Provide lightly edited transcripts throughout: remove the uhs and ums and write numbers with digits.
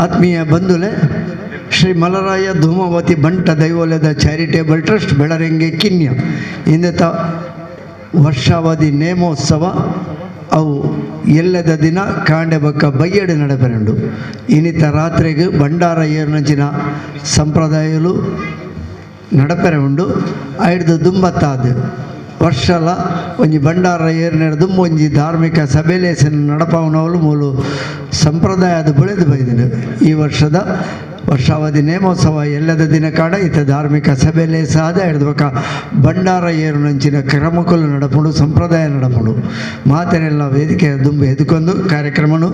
ಆತ್ಮೀಯ ಬಂಧುಲೆ, ಶ್ರೀ ಮಲರಾಯ ಧೂಮಾವತಿ ಬಂಟ ದೈವೋಲಯದ charitable trust ಬೆಳರೆಂಗೆ ಕಿನ್ಯ ಇಂದತ ವರ್ಷಾವಧಿ ನೇಮೋತ್ಸವ ಅವು ಎಲ್ಲದ ದಿನ ಕಾಂಡೆ ಬಕ್ಕ ಬಯ್ಯಡೆ ನಡಪೆರಂಡು. ಇನ್ನಿತ ರಾತ್ರಿಗೆ ಭಂಡಾರ ಏರ್ನಂಚಿನ ಸಂಪ್ರದಾಯಲು ನಡಪೆರೆ ಉಂಡು. ಐಡ್ದು ದುಂಬತ್ತಾದ ವರ್ಷಲ ಒಂಜಿ ಭಂಡಾರ ಏರ್ನೆಡ್ ದುಂಬು ಒಂಜಿ ಧಾರ್ಮಿಕ ಸಭೆಲೇಸನ ನಡಪಾವನವಲು ಮೂಲು ಸಂಪ್ರದಾಯದ ಬೆಳೆದು ಬೈದಿನ. ಈ ವರ್ಷದ ವರ್ಷಾವಧಿ ನೇಮೋತ್ಸವ ಎಲ್ಲದ ದಿನ ಕಾಡ ಇತ್ತ ಧಾರ್ಮಿಕ ಸಭೆಲೇ ಸಾದ ಹಿಡ್ದು ಭಂಡಾರ ಏರುನಂಚಿನ ಕ್ರಮಕುಲು ನಡಪುಂಡು, ಸಂಪ್ರದಾಯ ನಡಪುಂಡು. ಮಾತೆರೆಲ್ಲ ವೇದಿಕೆ ದುಂಬು ಎದುಕೊಂದು ಕಾರ್ಯಕ್ರಮನು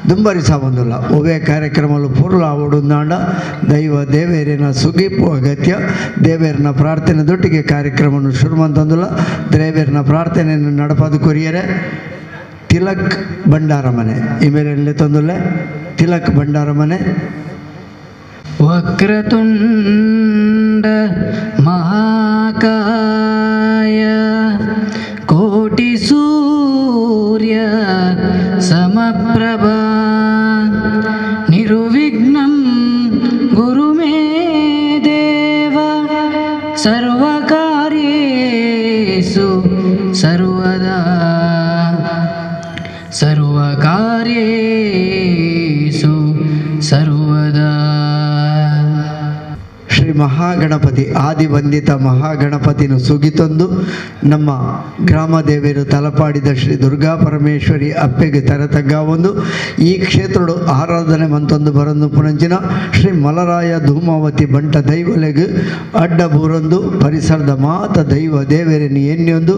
ದುಂಬರಿಸಬಂದಿಲ್ಲ. ಒವ್ವೇ ಕಾರ್ಯಕ್ರಮಲು ಪೊರ್ಲು ಆವಡುಂದಾಂಡ ದೈವ ದೇವೇರಿನ ಸುಗೀಪು ಅಗತ್ಯ. ದೇವೇರಿನ ಪ್ರಾರ್ಥನೆ ದೊಟ್ಟಿಗೆ ಕಾರ್ಯಕ್ರಮನು ಶುರು ಮಂತಂದುಲ್ಲ. ದೇವೇರಿನ ಪ್ರಾರ್ಥನೆಯನ್ನು ನಡಪದು ಕೊರಿಯರೆ ತಿಲಕ್ ಭಂಡಾರ ಮನೆ ಈ ಮೇರೆಲ್ಲ ತಂದುಲ್ಲೆ ತಿಲಕ್ ಭಂಡಾರ ಮನೆ. ವಕ್ರತುಂಡ ಮಹಾಕಾಯ ಕೋಟಿ ಸೂರ್ಯ ಸಮಪ್ರಭಾ ನಿರ್ವಿಘ್ನಂ ಗುರು ಮೇ ದೇವ ಸರ್ವಕಾರ್ಯೇಷು ಸರ್ವದಾ, ಸರ್ವಕಾರ್ಯೇಷು ಸರ್ವದಾ. ಶ್ರೀ ಮಹಾಗಣಪತಿ, ಆದಿವಂದಿತ ಮಹಾಗಣಪತಿನ ಸುಗಿತೊಂದು ನಮ್ಮ ಗ್ರಾಮ ದೇವಿಯರು ತಲಪಾಡಿದ ಶ್ರೀ ದುರ್ಗಾ ಪರಮೇಶ್ವರಿ ಅಪ್ಪೆಗೆ ತರತಗ್ಗ ಒಂದು ಈ ಕ್ಷೇತ್ರಡು ಆರಾಧನೆ ಮಂತೊಂದು ಬರೊಂದು ಪುನಂಚಿನ ಶ್ರೀ ಮಲರಾಯ ಧೂಮಾವತಿ ಬಂಟ ದೈವಲೆಗ್ ಅಡ್ಡ ಬೂರೊಂದು ಪರಿಸರದ ಮಾತ ದೈವ ದೇವರನ್ನು ಎನ್ನಿಯೊಂದು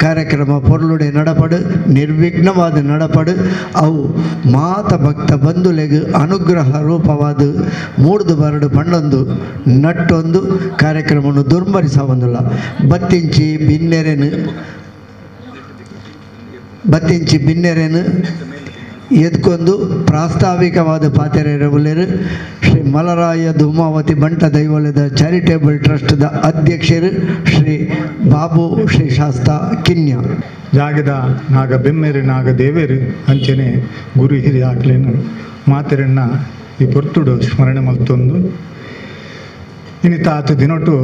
ಕಾರ್ಯಕ್ರಮ ಪೊರ್ಲುಡೆ ನಡಪಡು, ನಿರ್ವಿಘ್ನವಾದ ನಡಪಡು, ಅವು ಮಾತ ಭಕ್ತ ಬಂಧುಲೆಗ್ ಅನುಗ್ರಹ ರೂಪವಾದ ಮೂಡ್ದು ಬರಡು ಪಂಡೊಂದು ನಟ್ಟೊಂದು ಕಾರ್ಯಕ್ರಮವನ್ನು ದುರ್ಮರಿಸವಂದಿಲ್ಲ. ಬತ್ತಿಂಚಿ ಬಿನ್ನೆರೆನು ಬತ್ತಿಂಚಿ ಬಿನ್ನೆರೆನು ಎದ್ಕೊಂದು ಪ್ರಾಸ್ತಾವಿಕವಾದ ಪಾತೆರೆರಬುಲ್ಲೆರು ಶ್ರೀ ಮಲರಾಯ ಧೂಮಾವತಿ ಬಂಟ ದೈವೋಲಯದ ಚಾರಿಟೇಬಲ್ ಟ್ರಸ್ಟ್ದ ಅಧ್ಯಕ್ಷರು ಶ್ರೀ ಬಾಬು ಶ್ರೀ ಶಾಸ್ತ ಕಿನ್ಯ. ಜಾಗದ ನಾಗ ಬೆಮ್ಮೆರು, ನಾಗ ದೇವೇರು, ಅಂಚನೆ ಗುರು ಹಿರಿಯ ಆಕ್ಲೇನು ಮಾತೆರನ್ನ ಈ ಪೊರ್ತುಡು ಸ್ಮರಣೆ ಮಲ್ತೊಂದು ಇನ್ನಿತ ಆತ ದಿನೊಟು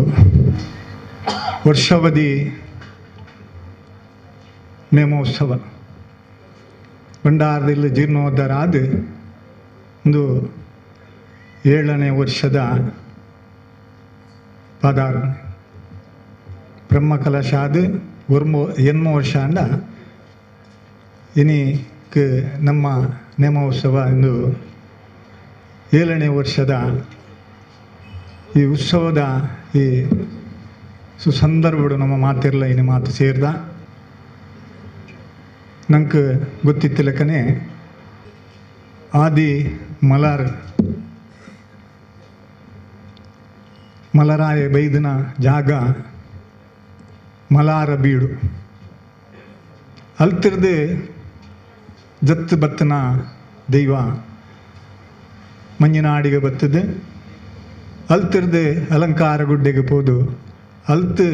ವರ್ಷಾವಧಿ ನೇಮೋತ್ಸವ ಭಂಡಾರದಲ್ಲಿ ಜೀರ್ಣೋದ್ಧಾರ ಆದ ಒಂದು 7ನೇ ವರ್ಷದ ಪಾದಾರ್ಪಣೆ. ಬ್ರಹ್ಮ ಕಲಶ ಆದ ಒರ್ಮೊ ಎನ್ಮ ವರ್ಷ ಅಂಡ ಇನಿಕ್ ನಮ್ಮ ನೇಮೋತ್ಸವ ಇಂದು 7ನೇ ವರ್ಷದ ಈ ಉತ್ಸವದ ಈ ಸುಸಂದರ್ಭಡು ನಮ್ಮ ಮಾತಿರಲ್ಲ ಇನಿ ಮಾತು ಸೇರ್ದ. ನಂಗೆ ಗೊತ್ತಿತ್ತು ಲೆಕ್ಕನೆ ಆದಿ ಮಲಾರ್ ಮಲರಾಯ ಬೈದನ ಜಾಗ ಮಲಾರ ಬೀಡು. ಅಲ್ತಿರ್ದು ಜತ್ತು ಬತ್ತನ ದೈವ ಮಂಜಿನಾಡಿಗೆ ಬತ್ತದು. ಅಲ್ತಿರ್ದು ಅಲಂಕಾರ ಗುಡ್ಡೆಗೆ ಪೋದು ಅಲ್ತು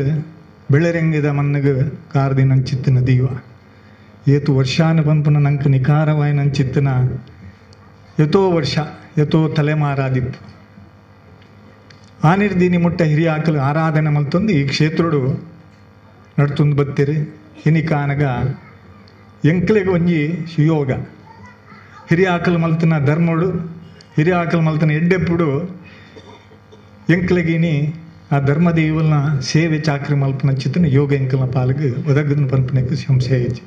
ಬೆಳೆರೆಂಗಿದ ಮಣ್ಣಿಗೆ ಕಾರ್ದಿ ನಂಚಿತ್ತಿನ ದೈವ. ಏತು ವರ್ಷಾನ ಪಂಪನ ನಂಗೆ ನಿಖಾರವಾಯಿ ನಂಚಿತ್ತಿನ ಎತೋ ವರ್ಷ ಎತೋ ತಲೆಮಾರಾದಿಪ್ಪು. ಆನಿರ್ದೀನಿ ಮುಟ್ಟ ಹಿರಿಯ ಆಕಲು ಆರಾಧನೆ ಮಲ್ತೊಂದು ಈ ಕ್ಷೇತ್ರಡು ನಡ್ತೊಂದು ಬತ್ತೀರಿ. ಇನಿಕಾನಗ ಎಂಕ್ಲೆಗ್ ಒಂಜಿ ಸುಯೋಗ ಹಿರಿಯ ಆಕಲು ಮಲ್ತನ ಧರ್ಮಡು, ಹಿರಿಯ ಆಕಲು ಮಲ್ತನ ಎಡ್ಡೆಪ್ಪುಡು ಎಂಕ್ಲೆಗಿನಿ ಆ ಧರ್ಮದೇವಲ್ನ ಸೇವೆ ಚಾಕ್ರಿ ಮಲ್ಪನ ಚಿತ್ತನ ಯೋಗ ಎಂಕಲ್ನ ಪಾಲಿಗೆ ಒದಗದನ ಪನ್ಪನೆಕ್ ಸಂಶಯ ಇಜ್ಜಿ.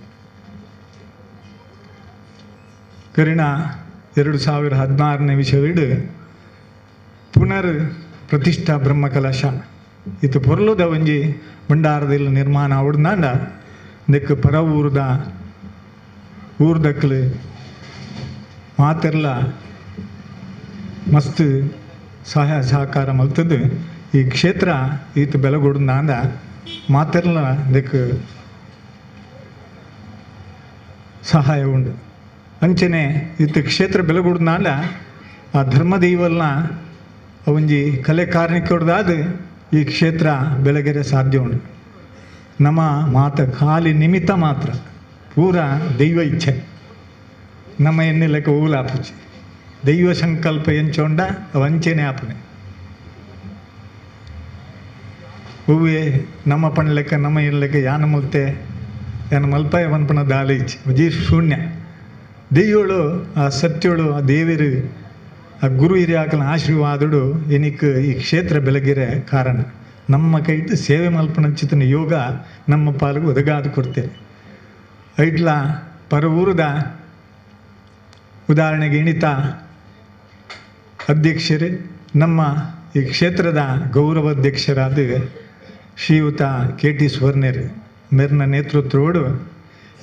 ಕರಿಣ 2016ನೇ ವಿಷಯವಿಡು ಪುನರ್ ಪ್ರತಿಷ್ಠಾ ಬ್ರಹ್ಮಕಲಶ ಇತ್ತು. ಪೊರ್ಲುದ ಒಂಜಿ ಭಂಡಾರದಿಲ್ಲ ನಿರ್ಮಾಣ ಅವಡ್ನಾಂಡ ನೆಕ್ ಪರ ಊರ್ದ ಊರ್ದಕ್ಲು ಮಾತೆರ್ಲ ಮಸ್ತ್ ಸಹಾಯ ಸಹಕಾರ ಮಲ್ತದ್ದು ಈ ಕ್ಷೇತ್ರ ಈತ ಬೆಲಗೊಡ್ನಾಂದ ಮಾತೆರ್ಲ ನೆಕ್ ಸಹಾಯ ಉಂಡು. ಅಂಚನೆ ಇತ್ತ ಕ್ಷೇತ್ರ ಬೆಲಗುಡ್ನಾಂಡ ಆ ಧರ್ಮದೈವಲ್ನ ಒಂಜಿ ಕಲೆ ಕಾರ್ಣಿಕೊಡ್ದಾದ ಈ ಕ್ಷೇತ್ರ ಬೆಳಗೆರೆ ಸಾಧ್ಯ ಉಂಡು. ನಮ್ಮ ಮಾತ ಖಾಲಿ ನಿಮಿತ್ತ ಮಾತ್ರ, ಪೂರ ದೈವ ಇಚ್ಛೆ. ನಮ್ಮ ಎಣ್ಣೆ ಲೆಕ್ಕ ಓಲಾಪುಚಿ. ದೈವ ಸಂಕಲ್ಪ ಎಂಚೋಂಡ ವಂಚನೆ ಆಪನೆ. ಹೂವೆ ನಮ್ಮ ಪಣ್ಲೆಕ್ಕ ನಮ್ಮ ಇರ್ಲೆಕ್ಕ ಯಾನ ಮಲ್ತೆ ಯಾನ ಮಲ್ಪಾಯ ಪನ್ಪಣ ದಾಲೇಜ್ ಜೀ ಶೂನ್ಯ. ದೆಯ್ಯೋಳು ಆ ಸತ್ಯೋಳು ಆ ದೇವರು ಆ ಗುರು ಹಿರಿಯಾಕಲ ಆಶೀರ್ವಾದಡು ಎನಿಕ್ ಈ ಕ್ಷೇತ್ರ ಬೆಳಗಿರೆ ಕಾರಣ. ನಮ್ಮ ಕೈಟ್ ಸೇವೆ ಮಲ್ಪಣಂಚಿತನ ಯೋಗ ನಮ್ಮ ಪಾಲಿಗೆ ಒದಗಾದು ಕೊಡ್ತೇವೆ. ಐಟ್ಲ ಪರ ಊರದ ಉದಾಹರಣೆಗೆ ಇಣಿತ ಅಧ್ಯಕ್ಷರು ನಮ್ಮ ಈ ಕ್ಷೇತ್ರದ ಗೌರವ ಅಧ್ಯಕ್ಷರಾದ ಶ್ರೀಯುತ ಕೆ ಟಿ ಸುವರ್ಣರು ಮೆರ್ನ ನೇತೃತ್ವೋಡು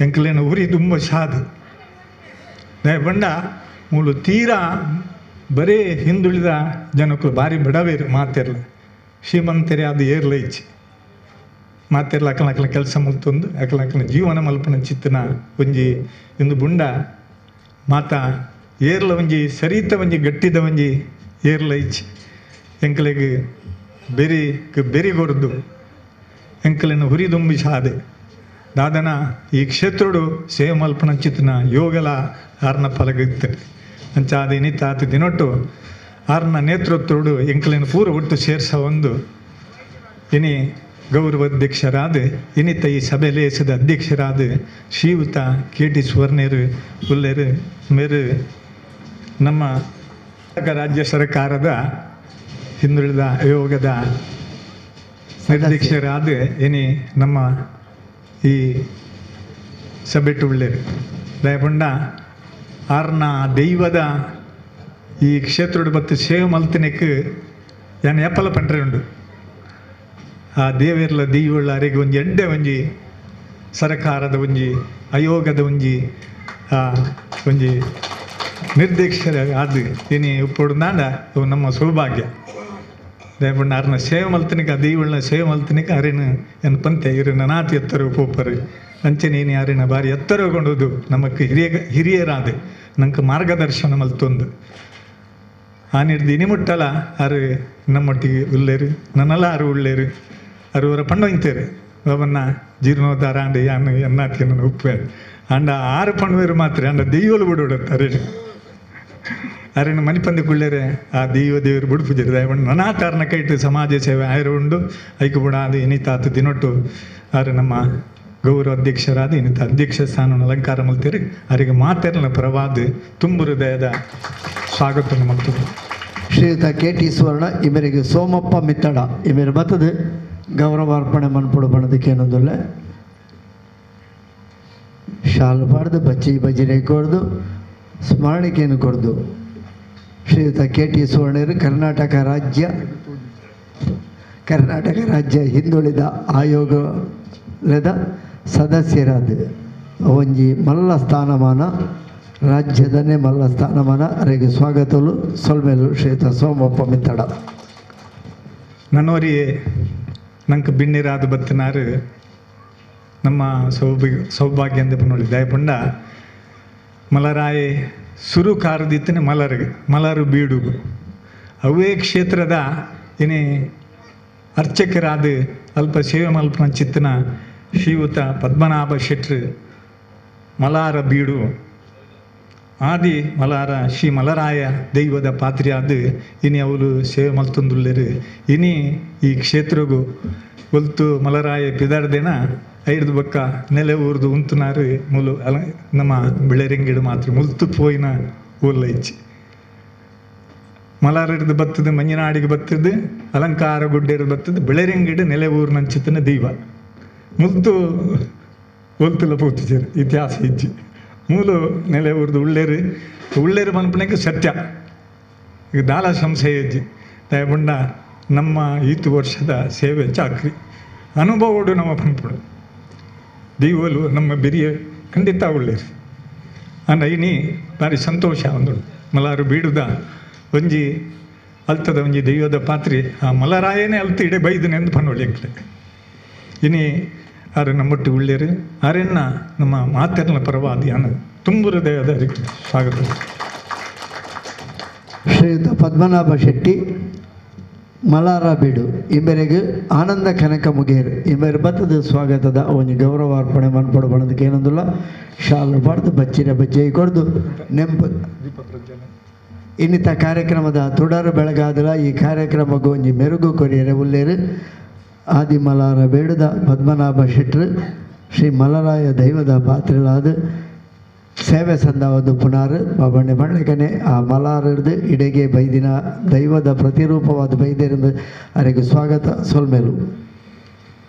ಎಂಕಲೇನ ಉರಿ ತುಂಬ ಸಾಧು ಬಂಡ ಮೂಲು ತೀರಾ ಬರೇ ಹಿಂದುಳಿದ ಜನಕ್ಕೂ ಭಾರಿ ಬಡವೇರು ಮಾತಿರಲ ಶ್ರೀಮಂತರೇ ಅದು ಏರ್ಲ ಇಚ್ಚಿ ಮಾತಿರ್ಲ ಅಕಲ ಅಕಲ ಕೆಲಸ ಮಲ್ತೊಂದು ಅಕಲ ಅಕಲ ಜೀವನ ಮಲ್ಪನ ಚಿತ್ತನ ಒಂಜಿ ಇಂದು ಬುಂಡ ಮಾತ ಏರ್ಲ ಒಂಜಿ ಸರಿತ ಒಂಜಿ ಗಟ್ಟಿದ ಒಂಜಿ ಏರ್ಲ ಇಚ್ಚಿ ಎಂಕಲೆಗ್ ಬೆರಿ ಬೆರಿ ಕೊರ್ದು ಎಂಕಲೆನ ಹುರಿದುಂಬಿ ಸಾದೆ ದಾದನ ಈ ಕ್ಷೇತ್ರಡು ಸೇವೆ ಮಲ್ಪನ ಚಿತ್ತನ ಯೋಗಲ ಆರ್ನ ಪಲಗಿತ್ತು ಅಂಚಾದ ಇನಿತಾತ ದಿನೊಟ್ಟು ಆರ್ನ ನೇತೃತ್ವಡು ಎಂಕಲೆನ ಪೂರ ಒಟ್ಟು ಸೇರ್ಸ ಒಂದು ಇನಿ ಗೌರವ ಅಧ್ಯಕ್ಷರಾದ ಇನಿತ ಈ ಸಭೆ ಲೇಸದ ಅಧ್ಯಕ್ಷರಾದ ಶ್ರೀಯುತ ಕೆ ಟಿ ಸುವರ್ಣೇರು ಉಲ್ಲೇರು ಮೇರು ನಮ್ಮ ರಾಜ್ಯ ಸರ್ಕಾರದ ಹಿಂದುಳಿದ ಆಯೋಗದ ಅಧ್ಯಕ್ಷರಾದ ಇನಿ ನಮ್ಮ ಈ ಸಭೆಟ್ಟು ಉಳ್ಳೇರು ದಯಪಂಡ ಆರ್ನ ದೈವದ ಈ ಕ್ಷೇತ್ರದ ಬತ್ತು ಸೇವೆ ಮಲ್ತನೆಕ್ ಯಾನ್ ಏಪಲ ಪಂಡ್ರೆ ಉಂಡು. ಆ ದೇವೆರ್ಲ ದೈವಳ್ಳ ಅರೆಗೆ ಒಂಜಿ ಎಡ್ಡೆ ಒಂಜಿ ಸರಕಾರದ ಒಂಜಿ ಆಯೋಗದ ಒಂಜಿ ಒಂಜಿ ನಿರ್ದೇಶಕರ ಅದು ಇನಿ ಉಪ್ಪುಡು ಅವು ನಮ್ಮ ಸೌಭಾಗ್ಯ. ದಯಪಂಡ ಆರ್ನ ಸೇವೆ ಮಲ್ತನಿಕ ದೈವಳ್ನ ಸೇವೆ ಮಲ್ತನಿಕ ಅರೇನು ಎನ್ ಪಂತೆ ಇರು ನಾತಿ ಎತ್ತರ ಪೋಪರು ಅಂಚನೆ ಇನಿ ಅರೇನ ಬಾರಿ ಎತ್ತರ ಕೊಂಡೋದು ನಮಕ್ ಹಿರಿಯರಾದ ನಂಗೆ ಮಾರ್ಗದರ್ಶನ ಮಲ್ತೊಂದು ಆನಿಡ್ದು ಇನಿ ಮುಟ್ಟಲ ಅರು ನಮ್ಮೊಟ್ಟಿಗೆ ಉಲ್ಲೇರು ನನ್ನಲ್ಲ ಅರು ಉಳ್ಳೇರು ಅರು ಅವರ ಪಂಡೊಂತೇರು ಅವನ್ನ ಜೀರ್ಣೋದ್ಧಾರ ಅಂಡ ಯಾನು ಎನ್ನಾತಿ ನನ್ನ ಉಪ್ಪೆ ಅಂಡ ಆರು ಪಣ್ಣುವೇರು ಮಾತ್ರ ಅಂಡ ದೈವಲು ಬಿಡುತ್ತೆ ಅರೇನು ಅರೇನು ಮನಿಪಂದಿ ಕುಳ್ಳೇರೆ ಆ ದೈವ ದೇವರು ಬುಡುಪುಜರು ದಯಪಂಡು ನನಾತಾರನ ಕೈಟು ಸಮಾಜ ಸೇವೆ ಆಯರು ಉಂಡು ಐಕು ಬುಡ ಅದು ಇನಿತಾತು ದಿನೊಟ್ಟು ಆರು ನಮ್ಮ ಗೌರವ ಅಧ್ಯಕ್ಷರಾದ ಇನ್ನಿತ ಅಧ್ಯಕ್ಷ ಸ್ಥಾನವನ್ನು ಅಲಂಕಾರ ಮಲ್ತೇರಿ ಅವರಿಗೆ ಮಾತೆರ್ನ ಪರವಾದ ತುಂಬು ಹೃದಯದ ಸ್ವಾಗತ ಮತ್ತು ಶ್ರೀಯುತ ಕೆ ಟಿ ಸುವರ್ಣ ಇವರಿಗೆ ಸೋಮಪ್ಪ ಮಿತ್ತಡ ಇವರು ಬತ್ತದ ಗೌರವಾರ್ಪಣೆ ಮನ್ಪುಡು ಬಣದಕ್ಕೇನೊಂದುಲ್ಲ ಶಾಲು ಪಾಡ್ದು ಬಚ್ಚಿ ಭಜನೆ ಕೊಡ್ದು ಸ್ಮರಣಿಕೆಯನ್ನು ಕೊಡ್ದು. ಶ್ರೀಯುತ ಕೆ ಟಿ ಸುವರ್ಣರು ಕರ್ನಾಟಕ ರಾಜ್ಯ ಹಿಂದುಳಿದ ಆಯೋಗದ ಸದಸ್ಯರಾದ ಒಂಜಿ ಮಲ್ಲ ಸ್ಥಾನಮಾನ ರಾಜ್ಯದನ್ನೇ ಮಲ್ಲ ಸ್ಥಾನಮಾನ ಅವರಿಗೆ ಸ್ವಾಗತಲು ಸೊಲ್ಮೇಲು ಶ್ರೀಯುತ ಸೋಮಪ್ಪ ಮಿತ್ತಡ. ನನ್ನೋರಿ ನಂಗೆ ಬಿಣ್ಣಿರಾದ ಬತ್ತಿನಾರು ನಮ್ಮ ಸೌಭಾಗ್ಯ ಅಂದ ಪನ್ನೊಳಿ ದಯಪಂಡ ಮಲರಾಯಿ ಸುರು ಕಾರದಿತ್ತನೆ ಮಲರಿಗೆ ಮಲರು ಬೀಡುಗು ಅವೇ ಕ್ಷೇತ್ರದ ಏನೇ ಅರ್ಚಕರಾದ ಅಲ್ಪ ಸೇವೆ ಮಲ್ಪನ ಚಿತ್ತನ ಶ್ರೀಯುತ ಪದ್ಮನಾಭ ಶೆಟ್ರು ಮಲಾರ ಬೀಡು ಆದಿ ಮಲಾರ ಶ್ರೀ ಮಲರಾಯ ದೈವದ ಪಾತ್ರಿಯಾದ ಇನಿ ಅವಳು ಸೇವೆ ಮಲ್ತೊಂದುಲ್ಲೇರು ಇನಿ ಈ ಕ್ಷೇತ್ರಗು ಒಲ್ತು ಮಲರಾಯ ಪಿದಾರ್ದೇನ ಐಡ್ದು ಬಕ್ಕ ನೆಲೆ ಊರ್ದು ಉಂತುನಾರು ಮುಲು ಅಲ ನಮ್ಮ ಬೆಳೆರಿಂಗಿಡು ಮಾತ್ರ ಮುಲ್ತು ಪೋಯಿನ ಊರ್ಲ ಇಚ್ಚಿ ಮಲಾರಿಡ್ದು ಬತ್ತದ ಮಂಜನಾಡಿಗೆ ಬತ್ತದ ಅಲಂಕಾರ ಗುಡ್ಡೆರು ಬತ್ತದ ಬೆಳೆರಿಂಗಿಡು ನೆಲೆ ಊರಿನಂಚಿತನ ದೈವ ಮುಲ್ತು ಒಲ್ತುಲ ಪೋತಿಜರು ಇತಿಹಾಸ ಇಜ್ಜಿ ಮೂಲು ನೆಲೆ ಊರ್ದು ಉಳ್ಳೇರು ಉಳ್ಳೇರು ಮನ್ಪಣಕ್ಕೆ ಸತ್ಯ ಈಗ ದಾಲ ಸಂಶಯ ಇಜ್ಜಿ ದಯಪಂಡ ನಮ್ಮ ಈತು ವರ್ಷದ ಸೇವೆ ಚಾಕ್ರಿ ಅನುಭವಡು ನಮ್ಮ ಪನ್ಪುಡು ದೈವಲು ನಮ್ಮ ಬೆರಿಯ ಖಂಡಿತ ಉಳ್ಳೇರು ಅಂಡ ಇನಿ ಭಾರಿ ಸಂತೋಷ ಒಂದು ಮಲಾರು ಬೀಡುದ ಒಂಜಿ ಅಲ್ತದ ಒಂಜಿ ದೈವದ ಪಾತ್ರಿ ಆ ಮಲರಾಯನೇ ಅಲ್ತ ಇಡೆ ಬೈದನೆ ಎಂದು ಪನ್ನೊಳ್ಳಿ ಎಂಕ್ಲೆ ಇನಿ ಆರು ನಮ್ಮೊಟ್ಟು ಉಳ್ಳೇರು ಆರೆನ್ನ ನಮ್ಮ ಮಾತೆರ್ನ ಪರವಾದಿಯಾನ ತುಂಬು ಹೃದಯದ ಸ್ವಾಗತ. ಶ್ರೀಯುತ ಪದ್ಮನಾಭ ಶೆಟ್ಟಿ ಮಲಾರ ಬೀಡು ಇಂಬೆರೆಗ್ ಆನಂದ ಕನಕ ಮುಗೇರ್ ಇಂಬೆರ್ ಬತ್ತದ ಸ್ವಾಗತದ ಒಂಜಿ ಗೌರವಾರ್ಪಣೆ ಮನ್ಪಡು ಬಣದಕ್ಕೆ ಏನೊಂದುಲ್ಲ ಶಾಲು ಪಾಡ್ದು ಬಚ್ಚಿನ ಬಜ್ಜೆ ಕೊಡ್ದು ನೆಂಪು ದೀಪ ಪ್ರಜ್ವಲನೆ. ಇನ್ನಿತ ಕಾರ್ಯಕ್ರಮದ ತುಡರು ಬೆಳಗಾದಲ ಈ ಕಾರ್ಯಕ್ರಮಕ್ಕೆ ಒಂಜಿ ಮೆರುಗು ಕೊರಿಯರೆ ಉಲ್ಲೇರು ಆದಿಮಲಾರ ಬೇಡದ ಪದ್ಮನಾಭ ಶೆಟ್ರು ಶ್ರೀ ಮಲರಾಯ ದೈವದ ಪಾತ್ರಲಾದ ಸೇವೆ ಸಂದವದು ಪುನಾರು ಬಾಬಣ್ಣೆ ಬಣ್ಣಕನೆ ಆ ಮಲಾರದು ಇಡೆಗೆ ಬೈದಿನ ದೈವದ ಪ್ರತಿರೂಪವಾದ ಬೈದಿರಿಂದ ಅರೆಗೆ ಸ್ವಾಗತ ಸೊಲ್ಮೇಲು.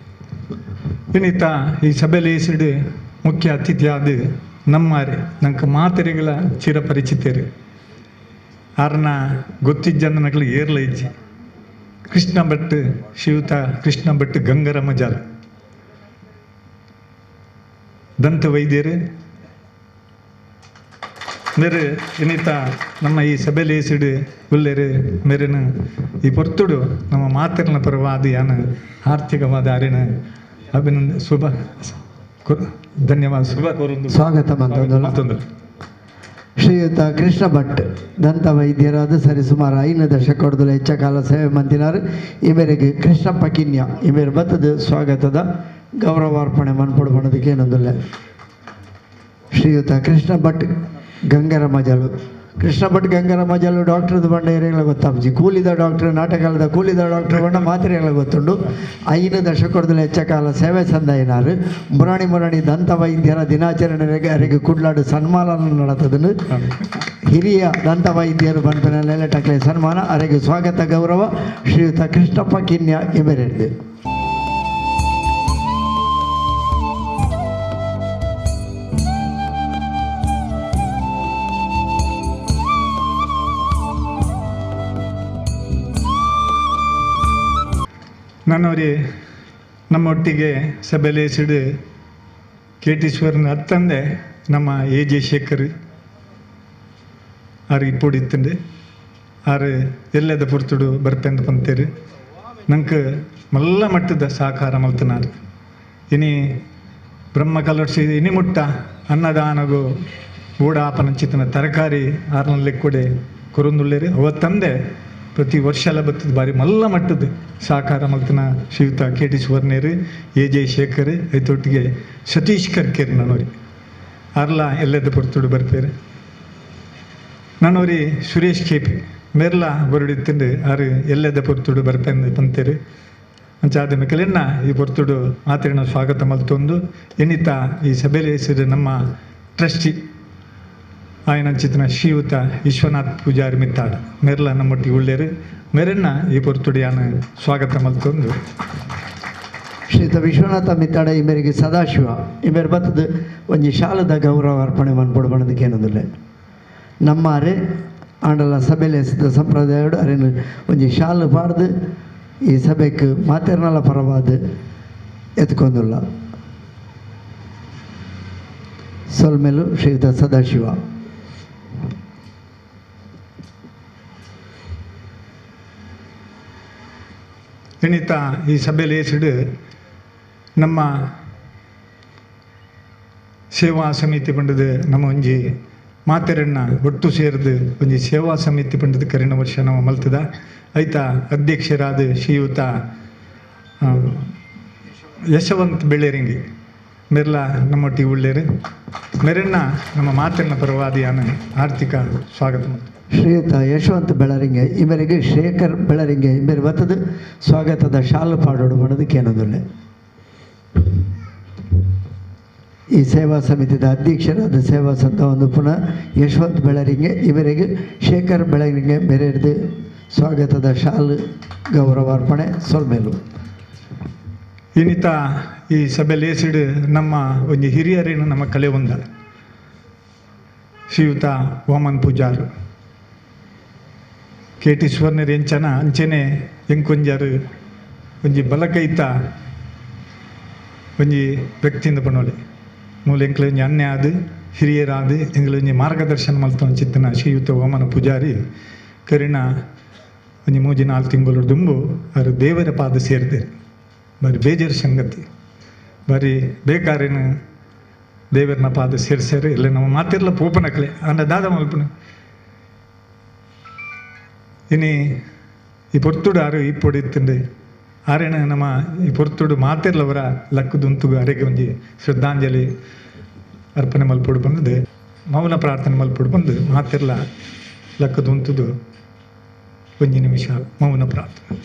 ಇನ್ನಿತ ಈ ಸಭೆಯಲ್ಲಿ ಸಿಡು ಮುಖ್ಯ ಅತಿಥಿಯಾದ ನಮ್ಮಾರೆ ನಂಗೆ ಮಾತೆರೆಗಳ ಚಿರಪರಿಚಿತರು ಆರ್ನ ಗೊತ್ತಿಜ್ಜಂದ ನಕಲು ಏರ್ಲ ಇಜ್ಜಿ ಕೃಷ್ಣ ಭಟ್ ಶಿವತ ಕೃಷ್ಣ ಭಟ್ ಗಂಗರಮ್ಮ ಜಾಲ ದಂತ ವೈದ್ಯರು ಮೇರೆ ಇನ್ನಿತ ನಮ್ಮ ಈ ಸಭೆಯಲ್ಲಿ ಸಿಡು ಉಲ್ಲೇರು ಮೇರೆನ ಈ ಪೊರ್ತುಡು ನಮ್ಮ ಮಾತೆರ್ನ ಪರವಾದ ಯಾನ ಆರ್ಥಿಕವಾದ ಅರಿನ ಅಭಿನಂದ ಶುಭ ಧನ್ಯವಾದ ಶುಭ ಕೋರೊಂದು ಸ್ವಾಗತ ಮಂತೊಂದು. ಶ್ರೀಯುತ ಕೃಷ್ಣ ಭಟ್ ದಂತ ವೈದ್ಯರಾದ ಸರಿಸುಮಾರು 5 ದಶಕದ ಹೆಚ್ಚ ಕಾಲ ಸೇವೆ ಮಂತಿನಾರು ಈ ಮೇರೆಗೆ ಕೃಷ್ಣಪ್ಪ ಕಿನ್ಯ ಈ ಮೇರೆ ಬತ್ತದ ಸ್ವಾಗತದ ಗೌರವಾರ್ಪಣೆ ಮನ್ಪೊಡು ಬಣದಕ್ಕೆ ಏನೊಂದಿಲ್ಲ. ಶ್ರೀಯುತ ಕೃಷ್ಣ ಭಟ್ ಗಂಗರ ಮಜಲು ಕೃಷ್ಣ ಭಟ್ ಗಂಗರ ಮಜಲು ಡಾಕ್ಟ್ರದ್ದು ಬಂಡ ಏರಿಯಗಳ ಗೊತ್ತಾಪುಜಿ ಕೂಲಿದ ಡಾಕ್ಟ್ರ್ ನಾಟಕಾಲದ ಕೂಲಿದ ಡಾಕ್ಟ್ರ್ ಬಂಡ ಮಾತ್ರೆಗಳ ಗೊತ್ತುಂಡು 5 ದಶಕದ ಹೆಚ್ಚ ಕಾಲ ಸೇವೆ ಸಂದಾಯಿನಾರು ಮುರಾಣಿ ಮುರಾಣಿ ದಂತ ವೈದ್ಯರ ದಿನಾಚರಣೆಗೆ ಅರೆಗೆ ಕುಡ್ಲಾಡು ಸನ್ಮಾನ ನಡತದನ್ನು ಹಿರಿಯ ದಂತ ವೈದ್ಯರು ಬಂದ ನೆಲೆಟಕ್ಲೆ ಸನ್ಮಾನ ಅರೆಗೆ ಸ್ವಾಗತ ಗೌರವ ಶ್ರೀಯುತ ಕೃಷ್ಣಪ್ಪ ಕಿನ್ಯ ಎಮೆರೆಡ್ದು. ನನ್ನವರೇ ನಮ್ಮೊಟ್ಟಿಗೆ ಸಭೆಯಲ್ಲಿ ಸಿಡು ಕೇಟೀಶ್ವರನ ಅತ್ತಂದೆ ನಮ್ಮ ಎ ಜೆ ಶೇಖರ್ ಆರು ಇಪ್ಪೊಡಿತ್ತಂಡೆ ಆರು ಎಲ್ಲದ ಪುರ್ತುಡು ಬರ್ಪೆಂದು ಪಂತೇರು ನಂಗೆ ಮಲ್ಲ ಮಟ್ಟದ ಸಹಕಾರ ಮಲ್ತನಾರು ಇನಿ ಬ್ರಹ್ಮ ಕಲರ್ಸಿ ಇನಿ ಮುಟ್ಟ ಅನ್ನದಾನಗು ಊಡಾಪನಂಚಿತನ ತರಕಾರಿ ಆರ್ನಲ್ಲಿ ಕೊಡೆ ಕೊರೊಂದುಳ್ಳೇರು ಅವತ್ತಂದೆ ಪ್ರತಿ ವರ್ಷ ಎಲ್ಲ ಬರ್ತದೆ ಬಾರಿ ಮಲ್ಲ ಮಟ್ಟದ ಸಹಕಾರ ಮಲ್ತನ ಶ್ರೀಯುತ ಕೆ ಟಿ ಸುವರ್ಣೇರು ಎ ಜೆ ಶೇಖರ್ ಐತೊಟ್ಟಿಗೆ ಸತೀಶ್ ಕರ್ಕೇರಿ ನನ್ನೋರಿ ಅರ್ಲ ಎಲ್ಲೆದ ಪೊರ್ತುಡು ಬರ್ಪೇರು ನನ್ನೋರಿ ಸುರೇಶ್ ಕೆ ಪಿ ಮೆರ್ಲ ಬರುಡಿತ್ತಂಡು ಆರು ಎಲ್ಲೆದ ಪೊರ್ತುಡು ಬರ್ಪೆಂದು ಪಂತೇರು ಅಂಚಾದ ಮೆಕಲೆನ್ನ ಈ ಪೊರ್ತುಡು ಮಾತಿನ ಸ್ವಾಗತ ಮಲ್ತೊಂದು ಎನಿತ ಈ ಸಭೆಯಲ್ಲಿ ಹೆಸರು ನಮ್ಮ ಟ್ರಸ್ಟಿ ಆಯನಂಚಿತನ ಶ್ರೀಯುತ ವಿಶ್ವನಾಥ್ ಪೂಜಾರಿ ಮಿತ್ತಾಡ್ ಮೆರ್ಲ ನಮ್ಮೊಟ್ಟಿಗೆ ಉಳ್ಳೇರು ಮೆರನ್ನ ಈ ಪೊರ್ತುಡಿಯಾನ ಸ್ವಾಗತ ಮಲ್ತೊಂದು. ಶ್ರೀಯುತ ವಿಶ್ವನಾಥ ಮಿತ್ತಾಡ ಈ ಮೇರೆಗೆ ಸದಾಶಿವ ಈ ಮೇರೆ ಬತ್ತದ ಒಂಜಿ ಶಾಲದ ಗೌರವ ಅರ್ಪಣೆ ಮನ್ಪೊಡು ಬಣದಕ್ಕೆ ಏನೊಂದಿಲ್ಲ ನಮ್ಮ ಅರೆ ಆಂಡಲ ಸಭೆಯಲ್ಲಿ ಸಂಪ್ರದಾಯ ಅರೇನು ಒಂಜಿ ಶಾಲು ಪಾಡ್ದು ಈ ಸಭೆಗೆ ಮಾತೆರ್ನಲ ಪರವಾದ ಎತ್ಕೊಂದುಲ್ಲ. ಸೊಲ್ಮೇಲು ಶ್ರೀಯುತ ಸದಾಶಿವ. ಎಣಿತ ಈ ಸಭೆಯಲ್ಲಿ ಹೆಸರು ನಮ್ಮ ಸೇವಾ ಸಮಿತಿ ಪಂಡದ ನಮ್ಮ ಒಂಜಿ ಮಾತೆರಣ್ಣ ಒಟ್ಟು ಸೇರಿದು ಒಂಜಿ ಸೇವಾ ಸಮಿತಿ ಪಂಡದ ಕರಿನ ವರ್ಷ ನಮ್ಮ ಮಲ್ತದ ಐತ ಅಧ್ಯಕ್ಷರಾದ ಶ್ರೀಯುತ ಯಶವಂತ್ ಬೆಳ್ಳೇರಿಂಗಿ ಮೆರ್ಲ ನಮ್ಮೊಟ್ಟಿಗೆ ಉಳ್ಳೇರು ಮೆರಣ್ಣ ನಮ್ಮ ಮಾತೆರಣ್ಣ ಪರವಾದಿಯಾನ ಆರ್ಥಿಕ ಸ್ವಾಗತ. ಶ್ರೀಯುತ ಯಶವಂತ ಬೆಳರಿಂಗೆ ಈ ಮೇರೆಗೆ ಶೇಖರ್ ಬೆಳರಿಂಗೆ ಈ ಮೇರೆ ಬತ್ತದ ಸ್ವಾಗತದ ಶಾಲು ಪಾಡೋಡು ಬಣದಕ್ಕೆ ಏನೊಂದಿಲ್ಲ. ಈ ಸೇವಾ ಸಮಿತಿಯ ಅಧ್ಯಕ್ಷರಾದ ಸೇವಾ ಸಂತ ಒಂದು ಪುನಃ ಯಶವಂತ್ ಬೆಳರಿಂಗೆ ಇವರಿಗೆ ಶೇಖರ್ ಬೆಳರಿಂಗೆ ಮೇರೆದು ಸ್ವಾಗತದ ಶಾಲು ಗೌರವಾರ್ಪಣೆ ಸೊಲ್ಮೇಲು. ಇನ್ನಿತ ಈ ಸಭೆಯಲ್ಲಿ ಹೆಸರು ನಮ್ಮ ಒಂದು ಹಿರಿಯರೇನು ನಮ್ಮ ಕಲೆ ಒಂದ ಶ್ರೀಯುತ ವಾಮನ್ ಪೂಜಾರು ಕೆ ಟಿ ಸುವರ್ಣರ್ ಎಂಚನ ಅಂಚನೆ ಎಂಕೊಂಜಾರು ಒಂಜಿ ಬಲಕೈತ ಒಂಜಿ ವ್ಯಕ್ತಿಯಿಂದ ಪಣೋಲಿ ಮೂಲ ಎಂಕ್ಲ ಒಂಜಿ ಅನ್ಯ ಆದ್ ಹಿರಿಯರಾದ ಎಂಗ್ಲ ಒಂಜಿ ಮಾರ್ಗದರ್ಶನ ಮಲ್ತ ಚಿತ್ತನ ಶ್ರೀಯುತ ವಾಮನ ಪೂಜಾರಿ ಕರಿಣ ಒಂಜಿ ಮೂಜಿ ನಾಲ್ಕು ತಿಂಗಳು ದುಂಬು ಅವರು ದೇವರ ಪಾದ ಸೇರಿದೆ. ಬಾರಿ ಬೇಜಾರು ಸಂಗತಿ, ಬಾರಿ ಬೇಕಾರೇನು ದೇವರನ ಪಾದ ಸೇರ್ಸ್ಯಾರ ಇಲ್ಲ ನಮ್ಮ ಮಾತಿರ್ಲ ಪೋಪನಕ್ಲೆ ಅಂಡ ದಾದ ಮಲ್ಪನ ಇನಿ ಈ ಪೊರ್ತುಡು ಆರು ಈ ಪೊಡಿ ಇತ್ತಂಡೆ ಆರೇನ ನಮ್ಮ ಈ ಪೊರ್ತುಡು ಮಾತಿರ್ಲವರ ಲಕ್ಕದುಂತುಗು ಅರೆಗೆ ಒಂಜಿ ಶ್ರದ್ಧಾಂಜಲಿ ಅರ್ಪಣೆ ಮಲ್ಪೊಡು ಬಂದದೆ ಮೌನ ಪ್ರಾರ್ಥನೆ ಮಲ್ಪೊಡು ಬಂದು ಮಾತಿರ್ಲ ಲಕ್ಕದುಂತುದು ಒಂಜಿ ನಿಮಿಷ ಮೌನ ಪ್ರಾರ್ಥನೆ.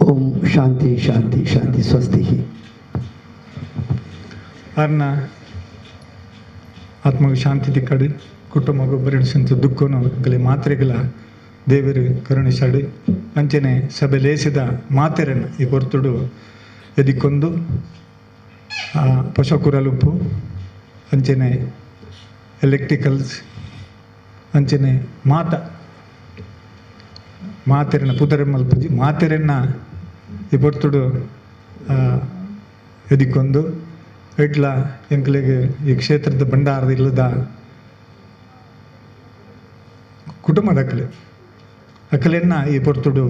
ಓಂ ಶಾಂತಿ ಶಾಂತಿ ಶಾಂತಿ ಸ್ವಸ್ತಿ. ಅರ್ನ ಆತ್ಮಗ ಶಾಂತಿ ತಿಕ್ಕಡು, ಕುಟುಂಬ ಗೊಬ್ಬರಿಸಿಂತ ದುಃಖನು ಗಲೆ ಮಾತ್ರೆಗಳ ದೇವರು ಕರುಣಿಸಾಡು. ಅಂಚನೆ ಸಭೆ ಲೇಸಿದ ಮಾತೆರನ್ನು ಈ ಹೊರ್ತುಡು ಎದಿಕ್ಕೊಂದು ಪಶಕುರಲುಪ್ಪು ಅಂಚನೆ ಎಲೆಕ್ಟ್ರಿಕಲ್ಸ್ ಅಂಚನೆ ಮಾತ ಮಾತೆರನ ಪುದರ ಮಲ್ಪುಜಿ ಮಾತೆರನ್ನ ಈ ಪೊರ್ತುಡು ಎದಿಕ್ಕೊಂದು ಎಡ್ಲ ಎಂಕ್ಲೆಗ್ ಈ ಕ್ಷೇತ್ರದ ಭಂಡಾರದ ಇಲ್ಲದ ಕುಟುಂಬದ ಅಕಲೆ ಅಕಲೆನ್ನ ಈ ಪೊರ್ತುಡು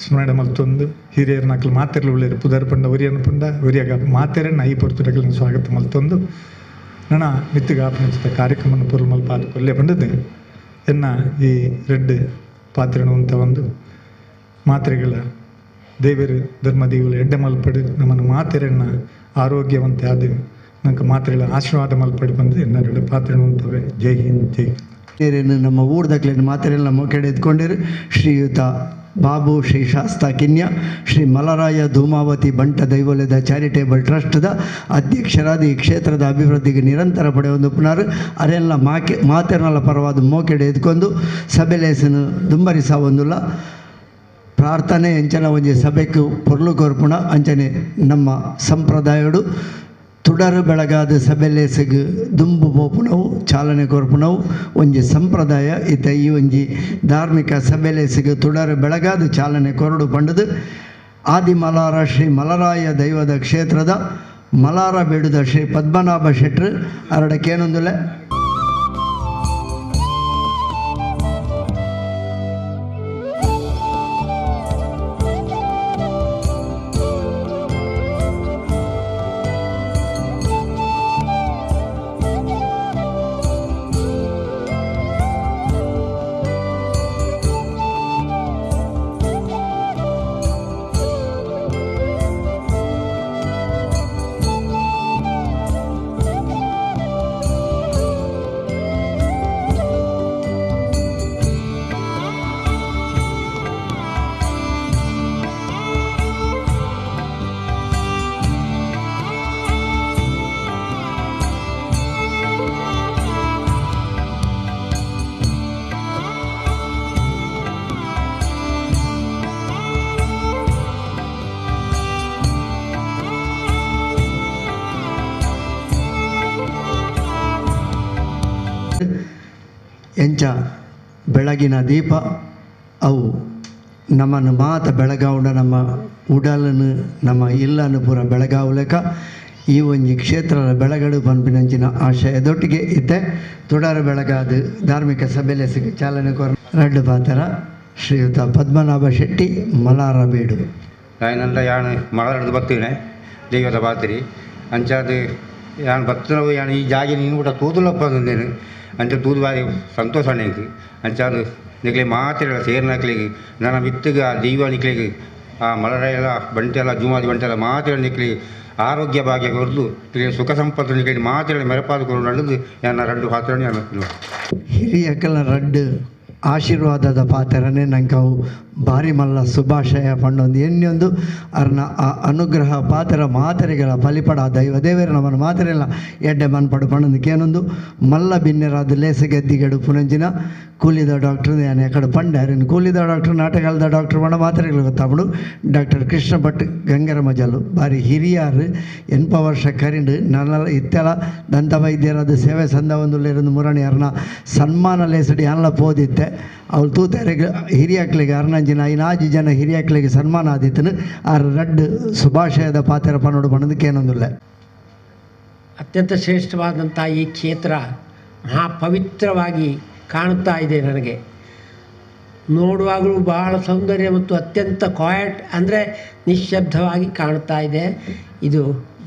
ಸ್ಮರಣೆ ಮಲ್ತೊಂದು ಹಿರಿಯರ್ನ ಅಕಲು ಮಾತೆರ್ಲು ಉಳ್ಳೇರು ಪುದರ್ ಪಂಡ ಒರಿಯನ ಪಂಡ ಒರಿಯಾಗ ಮಾತೆರನ್ನ ಈ ಪೊರ್ತುಡು ಅಕಲನ್ನ ಸ್ವಾಗತ ಮಲ್ತೊಂದು ನನ್ನ ಮಿತ್ತಿಗಾಪನಿಸಿದ ಕಾರ್ಯಕ್ರಮನ ಪೊರ್ಲು ಮಲ್ಪಾದ ಕೊಲ್ಲೆ ಪಂಡದ್ದು ಎನ್ನ ಈ ರೆಡ್ ಪಾತ್ರೆನು ಅಂತ ಒಂದು ಮಾತ್ರೆಗಳ ದೇವರು ಧರ್ಮದೇవులు ಎಡ್ಡೆ ಮಲ್ಪಡು ನಮ್ಮನ್ನು ಮಾತೆರನ್ನ ಆರೋಗ್ಯವಂತೆ ಆದ ನಂಗೆ ಮಾತ್ರೆಗಳ ಆಶೀರ್ವಾದ ಮಲ್ಪಡು ಬಂದು ಎನ್ನ ಎರಡು ಪಾತ್ರೆನು ಅಂತವೆ. ಜೈ ಹಿಂದ್, ಜೈ. ನೀರೇನು ನಮ್ಮ ಊರ್ದಕ್ಲೇನು ಮಾತ್ರೆಲ್ಲ ಮೊಕೆಡೆ ಎತ್ಕೊಂಡಿರು ಶ್ರೀಯುತ ಬಾಬು ಶ್ರೀ ಶಾಸ್ತಾ ಕಿನ್ಯ ಶ್ರೀ ಮಲರಾಯ ಧೂಮಾವತಿ ಬಂಟ ದೈವೋಲ್ಯದ ಚಾರಿಟೇಬಲ್ ಟ್ರಸ್ಟ್ದ ಅಧ್ಯಕ್ಷರಾದ ಈ ಕ್ಷೇತ್ರದ ಅಭಿವೃದ್ಧಿಗೆ ನಿರಂತರ ಪಡೆಯೊಂದು ಪುನರ್ ಅರೆಲ್ಲ ಮಾಕೆ ಮಾತೆರನಲ್ಲ ಪರವಾದ ಮೋಕೆಡೆ ಎತ್ಕೊಂಡು ಸಭೆಲೇಸನು ದುಂಬರಿಸ ಒಂದುಲ್ಲ ಪ್ರಾರ್ಥನೆ ಎಂಚನ ಒಂಜಿ ಸಭೆக்கு ಪೊರ್ಲು ಕೊರ್ಪುಣ ಅಂಚನೆ ನಮ್ಮ ಸಂಪ್ರದಾಯಡು ತುಡರು ಬೆಳಗಾದ ಸಭೆಲೇಸಗ್ ದುಂಬು ಪೋಪುನವು ಚಾಲನೆ ಕೊರ್ಪುನವು ಒಂಜಿ ಸಂಪ್ರದಾಯ ಇತ್ತ ಈ ಒಂಜಿ ಧಾರ್ಮಿಕ ಸಭೆಲೇಸಗ್ ತುಡರು ಬೆಳಗಾದ ಚಾಲನೆ ಕೊರಡು ಪಂಡದು ಆದಿಮಲಾರ ಶ್ರೀ ಮಲರಾಯ ದೈವದ ಕ್ಷೇತ್ರದ ಮಲಾರ ಬೇಡುದ ಶ್ರೀ ಪದ್ಮನಾಭ ಶೆಟ್ರು ಅರಡಕ್ಕೇನೊಂದುಲೆ ಎಂಚ ಬೆಳಗಿನ ದೀಪ ಅವು ನಮ್ಮನ್ನು ಮಾತ ಬೆಳಗಾವುಡ ನಮ್ಮ ಉಡಲನ್ನು ನಮ್ಮ ಇಲ್ಲನ್ನು ಪೂರ ಬೆಳಗಾವ್ಲೆಕ ಈ ಒಂಜಿ ಕ್ಷೇತ್ರದ ಬೆಳಗಡು ಪನ್ಪಿನಂಚಿನ ಆಶಯದೊಟ್ಟಿಗೆ ಇತ್ತೆ ತುಡಾರ ಬೆಳಗಾದ ಧಾರ್ಮಿಕ ಸಭೆಲೆಸಿಗೆ ಚಾಲನೆ ಕೊರ ರಡ್ಡು ಪಾತ್ರ ಶ್ರೀಯುತ ಪದ್ಮನಾಭ ಶೆಟ್ಟಿ ಮಲಾರ ಬೀಡು. ನಾಯಿನಲ್ಲ ಯಾನು ಮಲರಡ್ದು ಬತ್ತೇನೆ ದೈವದ ಪಾತ್ರಿ ಅಂಚಾದ ಯಾನು ಬತ್ತನವು ಯಾನು ಈ ಜಾಗೆ ನೀನು ಕೂಡ ತೂದುಲಪ್ಪ ಅಂದೇನು ಅಂಚ ತೂದು ಬಾರಿ ಸಂತೋಷ ಎಂಕ್ ಅಂಚಾದ ನಿಕ್ಲೆ ಮಾತೆಲ್ಲ ಸೇರ್ನಕ್ಲಿಗೆ ನನ್ನ ಮಿತ್ತಿಗೆ ಆ ದೈವ ನಿಕ್ಲಿಗೆ ಆ ಮಲರೆಲ್ಲ ಬಂಟೆಲ್ಲ ಜೂಮಾದಿ ಬಂಟೆಲ್ಲ ಮಾತೆಲ್ಲ ನಿಕ್ಲಿ ಆರೋಗ್ಯ ಭಾಗ್ಯ ಕೊರದು ನಿಕ್ಲೆ ಸುಖ ಸಂಪತ್ತು ನಿಕ್ಲೆ ಮಾತೆಲ್ಲ ಮೆರಪಾದ ಕೊರದು ನಡೆದು ಯಾನ ರಡ್ಡು ಪಾತ್ರ ಯಾನು ಹಿರಿಯಕಲ ರಡ್ಡು ಆಶೀರ್ವಾದದ ಪಾತ್ರನೇ ನಂಗೆ ಅವು ಭಾರಿ ಮಲ್ಲ ಶುಭಾಶಯ ಪಂಡೊಂದು ಎಣ್ಣೊಂದು ಅರ್ನ ಆ ಅನುಗ್ರಹ ಪಾತ್ರ ಮಾತೆರೆಗಳ ಫಲಿಪಡ ದೈವ ದೇವೇರ ನಮ್ಮನ್ನು ಮಾತೆರೆಲ್ಲ ಎಡ್ಡೆ ಮನ್ಪಡು ಪಂಡೊಂದು ಮಲ್ಲ ಬಿನ್ನೆರಾದ ಲೇಸಗೆದ್ದಿಗಡು ಪುನಂಜಿನ ಕೂಲಿದ ಡಾಕ್ಟ್ರ್ ನಾನು ಎಕಡೆ ಪಂಡೆ ಅರಿನ ಕೂಲಿದ ಡಾಕ್ಟ್ರ್ ನಾಟಕದ ಡಾಕ್ಟ್ರ್ ಪಂಡ ಮಾತ್ರೆಗಳು ಗೊತ್ತಾಪಡು ಡಾಕ್ಟರ್ ಕೃಷ್ಣ ಭಟ್ ಗಂಗರ ಮಜಲು ಭಾರಿ ಹಿರಿಯಾರು ಎನ್ಪ ವರ್ಷ ಕರಿಂಡು ನನ್ನ ಇತ್ತೆಲ ದಂತ ವೈದ್ಯರಾದ ಸೇವೆ ಸಂದ ಒಂದು ಮುರಣಿ ಅರ್ನ ಸನ್ಮಾನ ಲೇಸಡಿ ಅಲ್ಲ ಪೋದಿತ್ತೆ ಅವಳು ತೂತೆರೆಗ್ ಹಿರಿಯಕ್ಲಿಗೆ ಅರ್ನಂಜಿನ ಐನಾಜಿ ಜನ ಹಿರಿಯಕ್ಲಿಗೆ ಸನ್ಮಾನ ಆದಿತ್ತನು ಆರ್ ರಡ್ಡು ಶುಭಾಶಯದ ಪಾತ್ರ ಪನ್ನೋಡು ಪನ್ನೋದಕ್ಕೇನೊಂದಿಲ್ಲ. ಅತ್ಯಂತ ಶ್ರೇಷ್ಠವಾದಂಥ ಈ ಕ್ಷೇತ್ರ ಮಹಾಪವಿತ್ರವಾಗಿ ಕಾಣುತ್ತಾ ಇದೆ ನನಗೆ. ನೋಡುವಾಗಲೂ ಬಹಳ ಸೌಂದರ್ಯ ಮತ್ತು ಅತ್ಯಂತ ಕ್ವಾಯಟ್ ಅಂದರೆ ನಿಶ್ಶಬ್ದವಾಗಿ ಕಾಣುತ್ತಾ ಇದೆ. ಇದು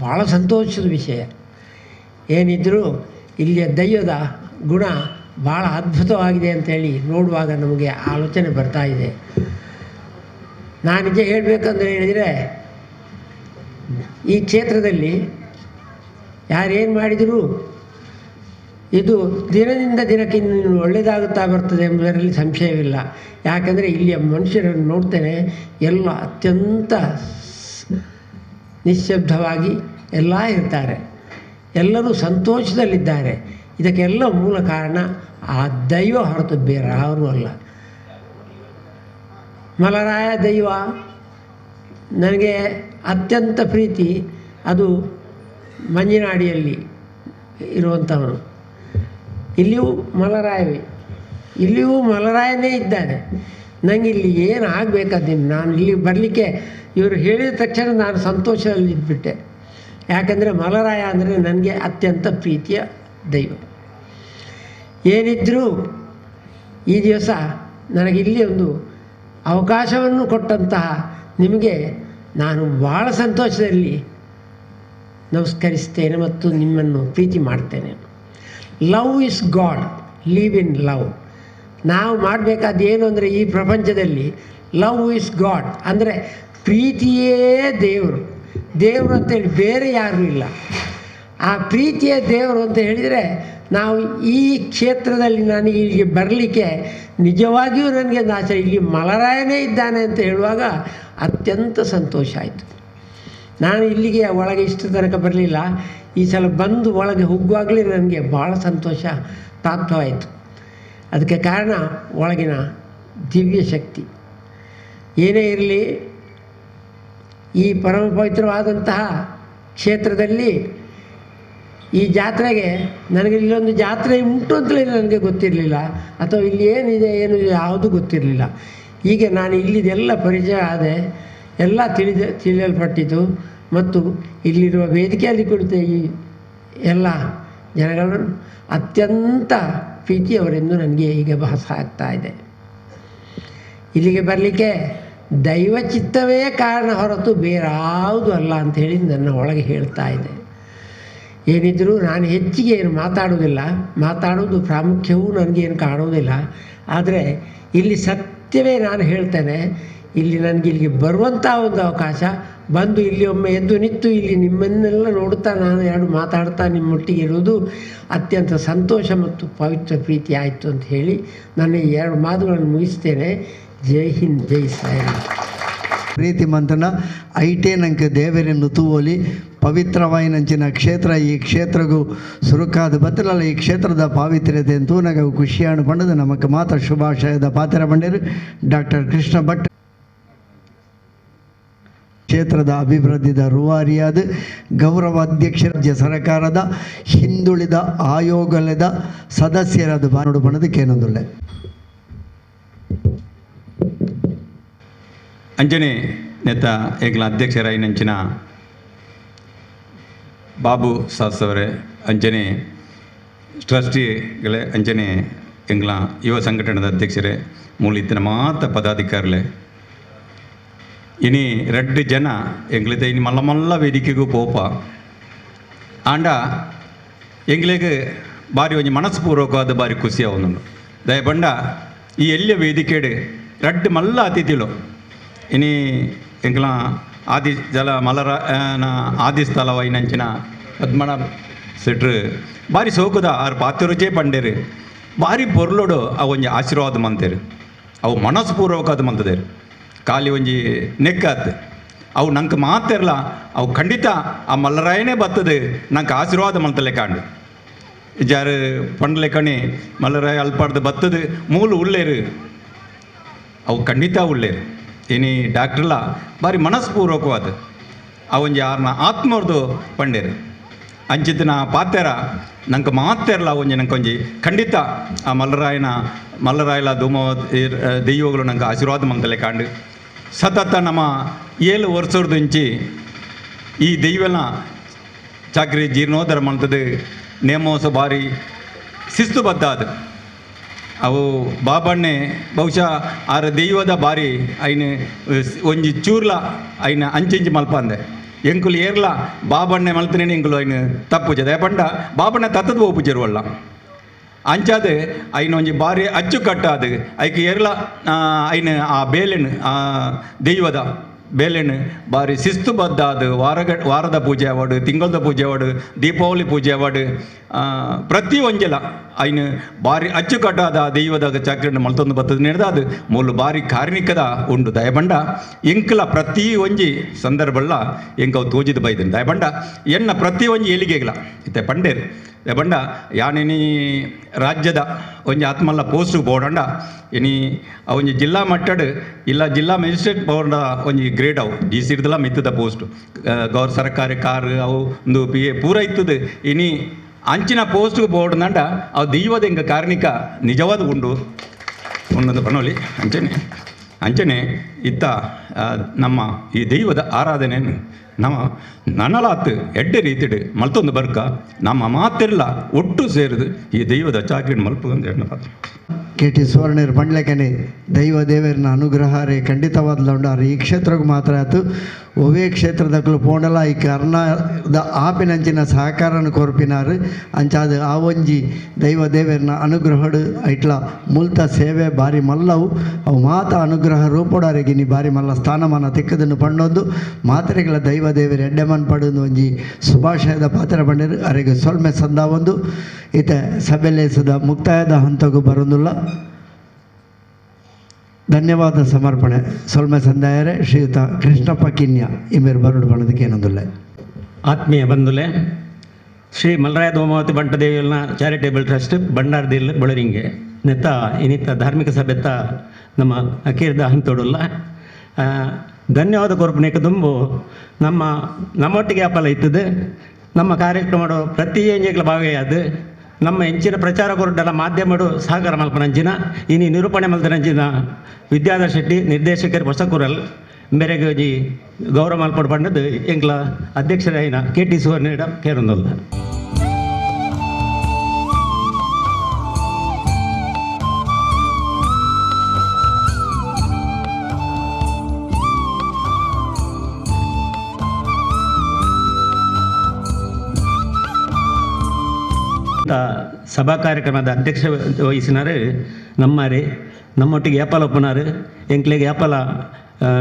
ಭಾಳ ಸಂತೋಷದ ವಿಷಯ. ಏನಿದ್ರೂ ಇಲ್ಲಿಯ ದೈವದ ಗುಣ ಭಾಳ ಅದ್ಭುತವಾಗಿದೆ ಅಂಥೇಳಿ ನೋಡುವಾಗ ನಮಗೆ ಆಲೋಚನೆ ಬರ್ತಾ ಇದೆ. ನಾನು ನಿಜ ಹೇಳಬೇಕಂದ್ರೆ ಹೇಳಿದರೆ ಈ ಕ್ಷೇತ್ರದಲ್ಲಿ ಯಾರೇನು ಮಾಡಿದರೂ ಇದು ದಿನದಿಂದ ದಿನಕ್ಕೆ ಇನ್ನು ಒಳ್ಳೆಯದಾಗುತ್ತಾ ಬರ್ತದೆ ಎಂಬುದರಲ್ಲಿ ಸಂಶಯವಿಲ್ಲ. ಯಾಕಂದರೆ ಇಲ್ಲಿಯ ಮನುಷ್ಯರನ್ನು ನೋಡ್ತೇನೆ, ಎಲ್ಲ ಅತ್ಯಂತ ನಿಶ್ಶಬ್ದವಾಗಿ ಎಲ್ಲ ಇರ್ತಾರೆ, ಎಲ್ಲರೂ ಸಂತೋಷದಲ್ಲಿದ್ದಾರೆ. ಇದಕ್ಕೆಲ್ಲ ಮೂಲ ಕಾರಣ ಆ ದೈವ ಹೊರತು ಬೇರೆ ಯಾರೂ ಅಲ್ಲ. ಮಲರಾಯ ದೈವ ನನಗೆ ಅತ್ಯಂತ ಪ್ರೀತಿ. ಅದು ಮಂಜಿನಾಡಿಯಲ್ಲಿ ಇರುವಂಥವನು. ಇಲ್ಲಿಯೂ ಮಲರಾಯವೇ, ಇಲ್ಲಿಯೂ ಮಲರಾಯನೇ ಇದ್ದಾನೆ. ನನಗೆ ಇಲ್ಲಿ ಏನು ಆಗಬೇಕಾದ, ನಾನು ಇಲ್ಲಿ ಬರಲಿಕ್ಕೆ ಇವರು ಹೇಳಿದ ತಕ್ಷಣ ನಾನು ಸಂತೋಷದಲ್ಲಿ ಇದ್ಬಿಟ್ಟೆ. ಯಾಕಂದರೆ ಮಲರಾಯ ಅಂದರೆ ನನಗೆ ಅತ್ಯಂತ ಪ್ರೀತಿಯ ದೈವ. ಏನಿದ್ದರೂ ಈ ದಿವಸ ನನಗಿಲ್ಲಿ ಒಂದು ಅವಕಾಶವನ್ನು ಕೊಟ್ಟಂತಹ ನಿಮಗೆ ನಾನು ಭಾಳ ಸಂತೋಷದಲ್ಲಿ ನಮಸ್ಕರಿಸ್ತೇನೆ ಮತ್ತು ನಿಮ್ಮನ್ನು ಪ್ರೀತಿ ಮಾಡ್ತೇನೆ. Love is God, live in love. ನಾವು ಮಾಡಬೇಕಾದ ಏನು ಅಂದರೆ ಈ ಪ್ರಪಂಚದಲ್ಲಿ love is god ಅಂದರೆ ಪ್ರೀತಿಯೇ ದೇವರು. ದೇವರು ಅಂತೇಳಿ ಬೇರೆ ಯಾರೂ ಇಲ್ಲ. ಆ ಪ್ರೀತಿಯೇ ದೇವರು ಅಂತ ಹೇಳಿದರೆ ನಾವು ಈ ಕ್ಷೇತ್ರದಲ್ಲಿ ನಾನು ಇಲ್ಲಿಗೆ ಬರಲಿಕ್ಕೆ ನಿಜವಾಗಿಯೂ ನನಗೆ ಒಂದು ಆಸೆ. ಇಲ್ಲಿ ಮಲರಾಯನೇ ಇದ್ದಾನೆ ಅಂತ ಹೇಳುವಾಗ ಅತ್ಯಂತ ಸಂತೋಷ ಆಯಿತು. ನಾನು ಇಲ್ಲಿಗೆ ಒಳಗೆ ಇಷ್ಟು ತನಕ ಬರಲಿಲ್ಲ. ಈ ಸಲ ಬಂದು ಒಳಗೆ ಹೋಗುವಾಗಲೇ ನನಗೆ ಭಾಳ ಸಂತೋಷ ಪ್ರಾಪ್ತವಾಯಿತು. ಅದಕ್ಕೆ ಕಾರಣ ಒಳಗಿನ ದಿವ್ಯ ಶಕ್ತಿ. ಏನೇ ಇರಲಿ, ಈ ಪರಮ ಪವಿತ್ರವಾದಂತಹ ಕ್ಷೇತ್ರದಲ್ಲಿ ಈ ಜಾತ್ರೆಗೆ ನನಗೆ ಇಲ್ಲೊಂದು ಜಾತ್ರೆ ಉಂಟು ಅಂತಲೇ ನನಗೆ ಗೊತ್ತಿರಲಿಲ್ಲ, ಅಥವಾ ಇಲ್ಲಿ ಏನಿದೆ ಏನು ಯಾವುದೂ ಗೊತ್ತಿರಲಿಲ್ಲ. ಈಗ ನಾನು ಇಲ್ಲಿದೆಲ್ಲ ಪರಿಚಯ ಆದೆ, ಎಲ್ಲ ತಿಳಿಯಲ್ಪಟ್ಟಿತು. ಮತ್ತು ಇಲ್ಲಿರುವ ವೇದಿಕೆಯಲ್ಲಿ ಕುಳಿತ ಈ ಎಲ್ಲ ಜನಗಳು ಅತ್ಯಂತ ಪ್ರೀತಿಯವರೆಂದು ನನಗೆ ಈಗ ಭಾಸ ಆಗ್ತಾ ಇದೆ. ಇಲ್ಲಿಗೆ ಬರಲಿಕ್ಕೆ ದೈವಚಿತ್ತವೇ ಕಾರಣ ಹೊರತು ಬೇರಾವುದು ಅಲ್ಲ ಅಂಥೇಳಿ ನನ್ನ ಒಳಗೆ ಹೇಳ್ತಾ ಇದೆ. ಏನಿದ್ದರೂ ನಾನು ಹೆಚ್ಚಿಗೆ ಏನು ಮಾತಾಡೋದಿಲ್ಲ, ಮಾತಾಡೋದು ಪ್ರಾಮುಖ್ಯವೂ ನನಗೇನು ಕಾಣೋದಿಲ್ಲ. ಆದರೆ ಇಲ್ಲಿ ಸತ್ಯವೇ ನಾನು ಹೇಳ್ತೇನೆ, ಇಲ್ಲಿ ನನಗೆ ಇಲ್ಲಿಗೆ ಬರುವಂಥ ಒಂದು ಅವಕಾಶ ಬಂದು ಇಲ್ಲಿ ಒಮ್ಮೆ ಎದ್ದು ನಿಂತು ಇಲ್ಲಿ ನಿಮ್ಮನ್ನೆಲ್ಲ ನೋಡುತ್ತಾ ನಾನು ಎರಡು ಮಾತಾಡ್ತಾ ನಿಮ್ಮೊಟ್ಟಿಗೆ ಇರುವುದು ಅತ್ಯಂತ ಸಂತೋಷ ಮತ್ತು ಪವಿತ್ರ ಪ್ರೀತಿ ಆಯಿತು ಅಂತ ಹೇಳಿ ನನ್ನ ಈ ಎರಡು ಮಾತುಗಳನ್ನು ಮುಗಿಸ್ತೇನೆ. ಜೈ ಹಿಂದ್, ಜೈ ಸಾಯಿರಾಮ್. ಪ್ರೀತಿ ಮಂತನ ಐಟೇ ನಂಗೆ ದೇವರನ್ನು ತೂವಲಿ ಪವಿತ್ರವಾಯಿನಂಚಿನ ಕ್ಷೇತ್ರ. ಈ ಕ್ಷೇತ್ರಗೂ ಸುರುಕಾದ ಬತ್ತಲಲ್ಲ ಈ ಕ್ಷೇತ್ರದ ಪಾವಿತ್ರ್ಯತೆ ತೂನಗ ಖುಷಿಯಾಣು ಪಂಡದು ನಮಕ್ ಮಾತ್ರ ಶುಭಾಶಯದ ಪಾತ್ರ ಪಂಡರು ಡಾಕ್ಟರ್ ಕೃಷ್ಣ ಭಟ್. ಕ್ಷೇತ್ರದ ಅಭಿವೃದ್ಧಿದ ರೂವಾರಿಯಾದ ಗೌರವಾಧ್ಯಕ್ಷ ರಾಜ್ಯ ಸರ್ಕಾರದ ಹಿಂದುಳಿದ ಆಯೋಗದ ಸದಸ್ಯರಾದ ಬಾನುಡು ಬಣದಕ್ಕೇನೊಂದುಳ್ಳೆ ಅಂಜನೆ ನೇತ ಎಂಗ್ಲ ಅಧ್ಯಕ್ಷರಾಯಿನಂಚಿನ ಬಾಬು ಸಾಸವರೇ, ಅಂಜನೆ ಟ್ರಸ್ಟಿಗಳೇ, ಅಂಜನೆ ಎಂಗ್ಲ ಯುವ ಸಂಘಟನೆದ ಅಧ್ಯಕ್ಷರೇ, ಮೂಲಿತ್ತಿನ ಮಾತ ಪದಾಧಿಕಾರಿಗಳೇ, ಇನಿ ರಡ್ಡು ಜನ ಎಂಗ್ಲಿತ ಇನಿ ಮಲ್ಲ ಮಲ್ಲ ವೇದಿಕೆಗೂ ಪೋಪ ಆಂಡ ಎಂಗ್ಲಿಗೆ ಬಾರಿ ಒಂಜಿ ಮನಸ್ಪೂರ್ವಕವಾದ ಬಾರಿ ಖುಷಿ ಆವೊಂದುಂಡು. ದಯಪಂಡ ಈ ಎಲ್ಲಿಯ ವೇದಿಕೆಡು ರಡ್ಡು ಮಲ್ಲ ಅತಿಥಿಲು ಇನಿ ಎಂಕ್ಲ ಆದಿ ಜಲ ಮಲರ ಆದಿ ಸ್ಥಳವಾಯಿನಂಚಿನ ಪದ್ಮನಾಭ ಸೆಟ್ರು ಬಾರಿ ಸೋಕುದ ಆರು ಪಾತ್ರರುಚೇ ಪಂಡೇರು ಬಾರಿ ಪೊರ್ಲೋಡು ಅವು ಒಂಜಿ ಆಶೀರ್ವಾದ ಮಂತೇರು, ಅವು ಮನಸ್ಪೂರ್ವಕವಾದ ಮಂತದೇರು. ಖಾಲಿ ಒಂಜಿ ನೆಕ್ಕಾತ್ ಅವು ನಂಗೆ ಮಾತಿರಲ್ಲ, ಅವು ಖಂಡಿತ ಆ ಮಲ್ಲರಾಯನೇ ಬರ್ತದೆ ನಂಗೆ ಆಶೀರ್ವಾದ ಮಂತಲೆ ಕಾಂಡು ಜಾರು ಪಂಡ್ಲೆ ಕಣಿ ಮಲ್ಲರಾಯ ಅಲ್ಪಾಡ್ದು ಬತ್ತದು ಮೂಲು ಉಳ್ಳೇರು, ಅವು ಖಂಡಿತ ಉಳ್ಳೇರು. ಇನಿ ಡಾಕ್ಟ್ರಲ್ಲ ಬಾರಿ ಮನಸ್ಪೂರ್ವಕವಾದ ಆ ಒಂಜಿ ಆರ್ನ ಆತ್ಮರ್ದು ಪಂಡೇರು ಅಂಚಿತ್ತಿನ ಪಾತೆರ ನಂಗೆ ಮಾತೆರಲ್ಲ ಒಂಜಿ ನಂಗೆ ಒಂಜಿ ಖಂಡಿತ ಆ ಮಲ್ಲರಾಯನ ಮಲ್ಲರಾಯಲ ಧೂಮ ದೈವಗಳು ನಂಗೆ ಆಶೀರ್ವಾದ ಮಂತಲೆ ಕಾಂಡು. ಸತತ ನಮ್ಮ 7 ವರ್ಷದಿಂಚಿ ಈ ದೈವನ ಚಾಕ್ರಿ ಜೀರ್ಣೋದ್ಧಾರ ಮಾಡ್ತದೆ ನೇಮೋತ್ಸವ ಬಾರಿ ಶಿಸ್ತುಬದ್ಧ ಅದು. ಅವು ಬಾಬಣ್ಣೆ ಬಹುಶಃ ಆರ ದೈವದ ಬಾರಿ ಐನ ಒಂಜಿ ಚೂರ್ಲ ಐನ ಅಂಚಿಂಚಿ ಮಲ್ಪಂದೆ ಎಂಕುಲು ಏರ್ಲ ಬಾಬಣ್ಣೆ ಮಲ್ತನೇನೆ ಎಂಕುಲು ಐನ ತಪ್ಪುಜೆ ದಯಪಂಡ ಬಾಬಣ್ಣೆ ತತ್ತದ ಪೂಜೆರುವಲ್ಲ ಅಂಚಾದ ಐನ ಒಂಜಿ ಬಾರಿ ಅಚ್ಚುಕಟ್ಟಾದ ಐಕ್ ಏರ್ಲ ಐನ ಆ ಬೇಲೆನ್ ಆ ದೈವದ ಬೇಲೆನ್ ಬಾರಿ ಶಿಸ್ತುಬದ್ಧ ಆದ್ ವಾರದ ಪೂಜೆ ಆವಡ್, ತಿಂಗಳದ ಪೂಜೆ ಆವಡ್, ದೀಪಾವಳಿ ಪೂಜೆ ಆವಡ್, ಪ್ರತಿ ಒಂಜೆಲ ಐನ್ ಬಾರಿ ಅಚ್ಚುಕಟ್ಟಾದ ದೈವದ ಚಾಕ್ರಿನ ಮಲ್ತೊಂದು ಬತ್ತದ ನೆಡ್ದಾದ್ ಮೂಲು ಬಾರಿ ಕಾರ್ಣಿಕದ ಉಂಡು. ದಯಬಂಡ ಎಂಕಲ ಪ್ರತಿ ಒಂಜಿ ಸಂದರ್ಭಲ್ಲ ಎಂಕವು ತೋಜಿದ ಬೈದನ್. ದಯಬಂಡ ಎನ್ನ ಪ್ರತಿ ಒಂಜಿ ಏಳಿಗೆಗಳ ಇತ್ತೆ ಪಂಡೇರ್ ದಯಬಂಡ ಯಾನಿನಿ ರಾಜ್ಯದ ಒಂಜಿ ಆತ್ಮಲ್ಲ ಪೋಸ್ಟ್ ಬೋಡಂಡ ಇನಿ ಒಂಜಿ ಜಿಲ್ಲಾ ಮಟ್ಟಡ್ ಇಲ್ಲ ಜಿಲ್ಲಾ ಮ್ಯಾಜಿಸ್ಟ್ರೇಟ್ ಬೋರ್ಡ ಒಂಜಿ ಗ್ರೇಡ್ ಅವು ಡಿ ಸಿ ಇರ್ದಲ ಮಿತ್ತದ ಪೋಸ್ಟ್ ಗೌರ್ ಸರ್ಕಾರಿ ಕಾರ್ ಅವು ಒಂದು ಪಿ ಎ ಪೂರ ಇತ್ತದ. ಇನಿ ಅಂಚಿನ ಪೋಸ್ಟ್ ಬೋರ್ಡ್ನಂಡ ಅವು ದೈವದ ಎಂಕ ಕಾರ್ಣಿಕ ನಿಜವಾದ ಉಂಡು ಉಂಡೊಂದು ಪನೋಲಿ. ಅಂಚನೆ ಅಂಚನೆ ಇತ್ತ ನಮ್ಮ ಈ ದೈವದ ಆರಾಧನೆಯನ್ನು ನಮ್ಮ ನನಲಾತ್ ಎಡ್ಡೆ ರೀತಿಡ್ ಮಲ್ತೊಂದು ಬರ್ಕ ನಮ್ಮ ಮಾತೆಲ್ಲ ಒಟ್ಟು ಸೇರಿದು ಈ ದೈವದ ಚಾಕ್ರಿನ ಮಲ್ಪು ಅಂತ ಹೇಳಿ. ಕೆ ಟಿ ಸುವರ್ಣರ್ ಪಂಡ್ಲೆಕನೆ ದೈವ ದೇವರನ ಅನುಗ್ರಹ ರೇ ಖಂಡಿತವಾದ ಉಂಡಾರು. ಈ ಕ್ಷೇತ್ರಕ್ಕೆ ಮಾತ್ರ ಆಯ್ತು ಒವೇ ಕ್ಷೇತ್ರದಕ್ಕಲು ಪೋಂಡಲ ಈ ಕರ್ನಾದ ಆಪಿನಂಚಿನ ಸಹಕಾರನ ಕೊರ್ಪಿನಾರು. ಅಂಚಾದ ಆ ಒಂಜಿ ದೈವ ದೇವರನ ಅನುಗ್ರಹಡು ಐಟ್ಲ ಮುಲ್ತ ಸೇವೆ ಬಾರಿ ಮಲ್ಲವು ಅವು ಮಾತ ಅನುಗ್ರಹ ರೂಪೊಡಾರಿಗೆ ಬಾರಿ ಮಲ್ಲ ಸ್ಥಾನಮಾನ ತಿಕ್ಕದನ್ನು ಪಣ್ಣೊಂದು ಮಾತ್ರೆಗಳ ದೈವ ದೇವರ ಎಡ್ಡೆಮನ್ ಪಡೊಂದು ಒಂಜಿ ಶುಭಾಶಯದ ಪಾತ್ರ ಪಂಡರು ಅರೆಗೆ ಸೊಲ್ಮೆ ಸಂದಾವೊಂದು ಇತ ಸಭೆಲೇಸದ ಮುಕ್ತಾಯದ ಹಂತಗೂ ಬರೋದಿಲ್ಲ. ಧನ್ಯವಾದ ಸಮರ್ಪಣೆ ಸೊಲ್ಮೆ ಸಂದಾಯರೆ ಶ್ರೀಯುತ ಕೃಷ್ಣಪ್ಪ ಕಿನ್ಯ ಇಮೇರು ಬರಡು ಬಣ್ಣದಕ್ಕೆ ಏನೊಂದಿಲ್ಲ. ಆತ್ಮೀಯ ಬಂಧುಲೆ, ಶ್ರೀ ಮಲರಾಯ ದೋಮಾವತಿ ಬಂಟದೇವಿಯಲ್ನ ಚಾರಿಟೇಬಲ್ ಟ್ರಸ್ಟ್ ಬಂಡಾರದಿಲ್ ಬೊಳರಿಂಗೆ ನೆತ್ತ ಇನ್ನಿತ ಧಾರ್ಮಿಕ ಸಭೆತ್ತ ನಮ್ಮ ಅಕೀರ್ದ ಹಂತೋಡುಲ್ಲ ಧನ್ಯವಾದ ಕೊರ್ಪಣೆಗೆ ದುಂಬು ನಮ್ಮ ನಮ್ಮೊಟ್ಟಿಗೆ ಅಪ್ಪಲ ಇತ್ತದು ನಮ್ಮ ಕಾರ್ಯಕ್ರಮ ಪ್ರತಿ ಎಂಜಿಗಳ ಭಾಗವಾದ ನಮ್ಮ ಹೆಂಚಿನ ಪ್ರಚಾರ ಕೊರಟಲ್ಲ ಮಾಧ್ಯಮಡು ಸಹಕಾರ ಮಲ್ಪನಂಚಿನ ಇನಿ ನಿರೂಪಣೆ ಮಲ್ತನಂಚಿನ ವಿದ್ಯಾಧರ್ ಶೆಟ್ಟಿ ನಿರ್ದೇಶಕರು ಹೊಸಕುರಲ್ ಮೇರೆಗೆ ಜಿ ಗೌರವ ಮಲ್ಪಡು ಪಂಡದು ಎಂಕ್ಲ ಅಧ್ಯಕ್ಷರಾಯಿನ ಕೆ ಟಿ ಸುವರ್ಣ ಕೇರೊಂದಲ್ಲ. ಸಭಾ ಕಾರ್ಯಕ್ರಮದ ಅಧ್ಯಕ್ಷ ವಹಿಸಿನಾರು ನಮ್ಮಾರಿ ನಮ್ಮೊಟ್ಟಿಗೆ ಏಪಾಲ ಒಪ್ಪನಾರು ಎಂಕ್ಲೆಗೆ ಏಪಾಲ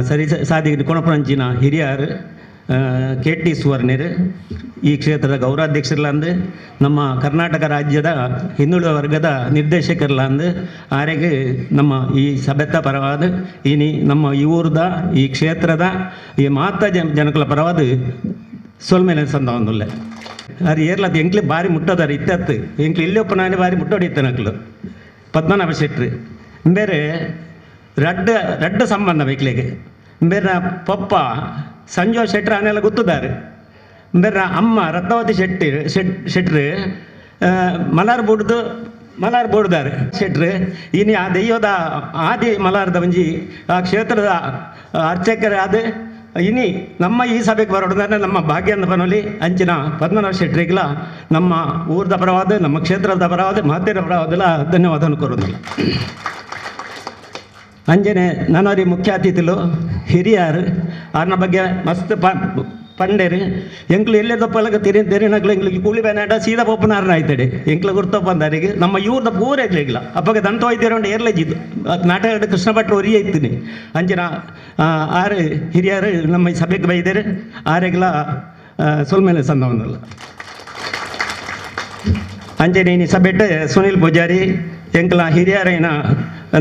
ಸರಿ ಸಾದಿ ಕೊಣಪನಂಚಿನ ಹಿರಿಯರು ಕೆ ಟಿ ಸುವರ್ಣರು ಈ ಕ್ಷೇತ್ರದ ಗೌರವಾಧ್ಯಕ್ಷರ್ಲಂದು ನಮ್ಮ ಕರ್ನಾಟಕ ರಾಜ್ಯದ ಹಿಂದುಳಿದ ವರ್ಗದ ನಿರ್ದೇಶಕರ್ಲಂದು ಆರೆಗೆ ನಮ್ಮ ಈ ಸಭೆತ ಪರವಾದ ಇನಿ ನಮ್ಮ ಈ ಊರ್ದ ಈ ಕ್ಷೇತ್ರದ ಈ ಮಾತ ಜನಕುಲ ಪರವಾದ ಸೊಲ್ಮೇಲೆ ಸಂದ ಒಂದುಲ್ಲೆ ಅದು ಏರ್ಲದು ಎಂಕ್ಲೆ ಬಾರಿ ಮುಟ್ಟೋದಾರ ಇತ್ತತ್ತು ಎಂಕ್ಲೆ ಇಲ್ಲಿ ಒಪ್ಪ ನಾನೇ ಬಾರಿ ಮುಟ್ಟೋಡಿ ಇತ್ತನಕ್ಲು ಪದ್ಮನಾಭ ಶೆಟ್ರು ಬೇರೆ ರಡ್ಡ ರಡ್ಡ ಸಂಬಂಧ ಮಕ್ಳಿಗೆ ಬೇರೆ ಪಪ್ಪ ಸಂಜೋ ಶೆಟ್ರು ಆನೆಲ್ಲ ಗೊತ್ತದಾರೆ ಬೇರೆ ಅಮ್ಮ ರತ್ನಾವತಿ ಶೆಟ್ಟಿ ಶೆಟ್ರು ಮಲಾರ್ ಬುಡ್ದು ಮಲಾರ್ ಬೋಡ್ದಾರೆ ಶೆಟ್ರು ಇನ್ನು ಆ ದೈವದ ಆದಿ ಮಲಾರ್ದ ಒಂಜಿ ಆ ಕ್ಷೇತ್ರದ ಅರ್ಚಕರಾದ ಇನಿ ನಮ್ಮ ಈ ಸಭೆಗೆ ಬರೋದಂದ್ರೆ ನಮ್ಮ ಭಾಗ್ಯ ಪನೋಲಿ ಅಂಚಿನ ಪದ್ಮನಾಭ ಶೆಟ್ರಿಗ್ಲ ನಮ್ಮ ಊರ್ದ ಪರವಾದ ನಮ್ಮ ಕ್ಷೇತ್ರದ ಪರವಾದ ಮಹತ್ತರ ಪರವಾದಲ್ಲ ಧನ್ಯವಾದವನ್ನು ಕೋರೋದಿಲ್ಲ. ಅಂಜನೆ ನಾನವರಿ ಮುಖ್ಯ ಅತಿಥಿಲು ಹಿರಿಯರು ಅವ್ರನ್ನ ಬಗ್ಗೆ ಮಸ್ತ್ ಪಂಡೇರು ಎಂಕ್ಲು ಎಲ್ಲೆದ ಪಲಕ ತಿರಿ ತೆರಿನಕ್ಲು ಎಂಕ್ಲಿಗೆ ಕೂಲಿ ಬೇನಾಟ ಸೀದಾ ಪೊಪ್ಪನಾರನ ಆಯ್ತಡೆ ಎಂಕ್ಲು ಗುರ್ತಪ್ಪ ಅಂದಾರಿಗೆ ನಮ್ಮ ಇವ್ರದ ಪೂರ ಎಂಕ್ಲಿಗಿಲ್ಲ ಅಪ್ಪಗೆ ದಂತ ವೈದ್ಯರು ಏರ್ಲಜಿದ್ದು ನಾಟಕ ಕೃಷ್ಣ ಭಟ್ರು ಒರಿಯೇ ಇತ್ತೀನಿ ಅಂಚಿನ ಆರು ಹಿರಿಯರು ನಮ್ಮ ಈ ಸಭೆಗೆ ಬೈದರೆ ಆರೆಗ್ಲ ಸೊಲ್ಮೇಲೆ ಸಂದ ಒಂದಲ್ಲ. ಅಂಜನೆ ಈ ಸಭೆಟ್ ಸುನಿಲ್ ಪೂಜಾರಿ ಎಂಕ್ಲ ಹಿರಿಯರೈನ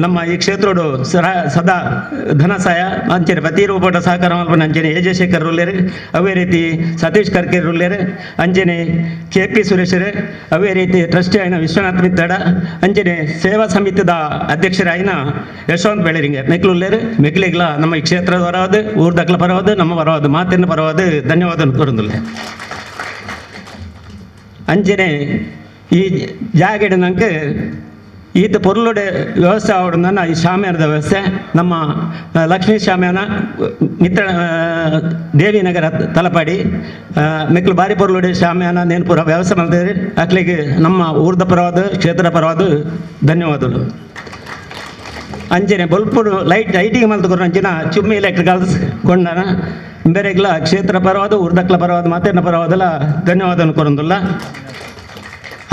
ನಮ್ಮ ಈ ಕ್ಷೇತ್ರೋಡು ಸದಾ ಧನಸಹಾಯ ಅಂಚನೆ ಪ್ರತಿರೂಪದ ಸಹಕಾರ ಮಲ್ಪನ ಅಂಚನೆ ಎ ಜೆ ಶೇಖರ್ ಉಲ್ಲೇರು ಅವೇ ರೀತಿ ಸತೀಶ್ ಕರ್ಕೇರ್ ಉಲ್ಲೇರು ಅಂಚನೆ ಕೆ ಪಿ ಸುರೇಶರು ಅವೇ ರೀತಿ ಟ್ರಸ್ಟಿ ಆಯ್ನ ವಿಶ್ವನಾಥ್ ಮಿತ್ತಡ ಅಂಚನೆ ಸೇವಾ ಸಮಿತಿದ ಅಧ್ಯಕ್ಷರಾಯಿನ ಯಶವಂತ್ ಬೆಳರಿಂಗೆ ಮೆಕ್ಲುಲ್ಲೇರು ಮೆಕ್ಲಿಗ್ಲ ನಮ್ಮ ಈ ಕ್ಷೇತ್ರದ ಪರವಾದ ಊರ್ದಕ್ಲ ಪರವಾದ ನಮ್ಮ ಪರವಾದ ಮಾತಿನ ಪರವಾದ ಧನ್ಯವಾದ ಕೋರುಂದಿಲ್ಲ. ಅಂಚನೆ ಈ ಜಾಗೆಡ್ ನಂಗೆ ಈತ ಪೊರ್ಲುಡೆ ವ್ಯವಸ್ಥೆ ಆವಡನ್ನ ಈ ಶಾಮಿಯಾನದ ವ್ಯವಸ್ಥೆ ನಮ್ಮ ಲಕ್ಷ್ಮೀ ಶಾಮಿಯಾನ ಮಿತ್ರ ದೇವಿನಗರ ತಲಪಾಡಿ ಮೆಕ್ಲು ಬಾರಿ ಪೊರ್ಲುಡೆ ಶಾಮಿಯಾನ ನೇನ್ಪುರ ವ್ಯವಸ್ಥೆ ಮಾಡ್ತಾರೆ ಅಕ್ಲಿಗೆ ನಮ್ಮ ಊರ್ದ ಪರವಾದ ಕ್ಷೇತ್ರದ ಪರವಾದ ಧನ್ಯವಾದಗಳು. ಅಂಚನೆ ಬೊಲ್ಪುಡು ಲೈಟಿಂಗ್ ಮಲ್ತುಕೊರು ಅಂಚಿನ ಚುಮ್ಮಿ ಎಲೆಕ್ಟ್ರಿಕಲ್ಸ್ ಕೊಂಡನ ಬೇರೆಗ್ಲ ಕ್ಷೇತ್ರ ಪರವಾದ ಊರ್ದಕ್ಲ ಪರವಾದ ಮಾತೇನ ಪರವಾದಲ್ಲ ಧನ್ಯವಾದವನ್ನು ಕೊರೊಂದುಲ್ಲ.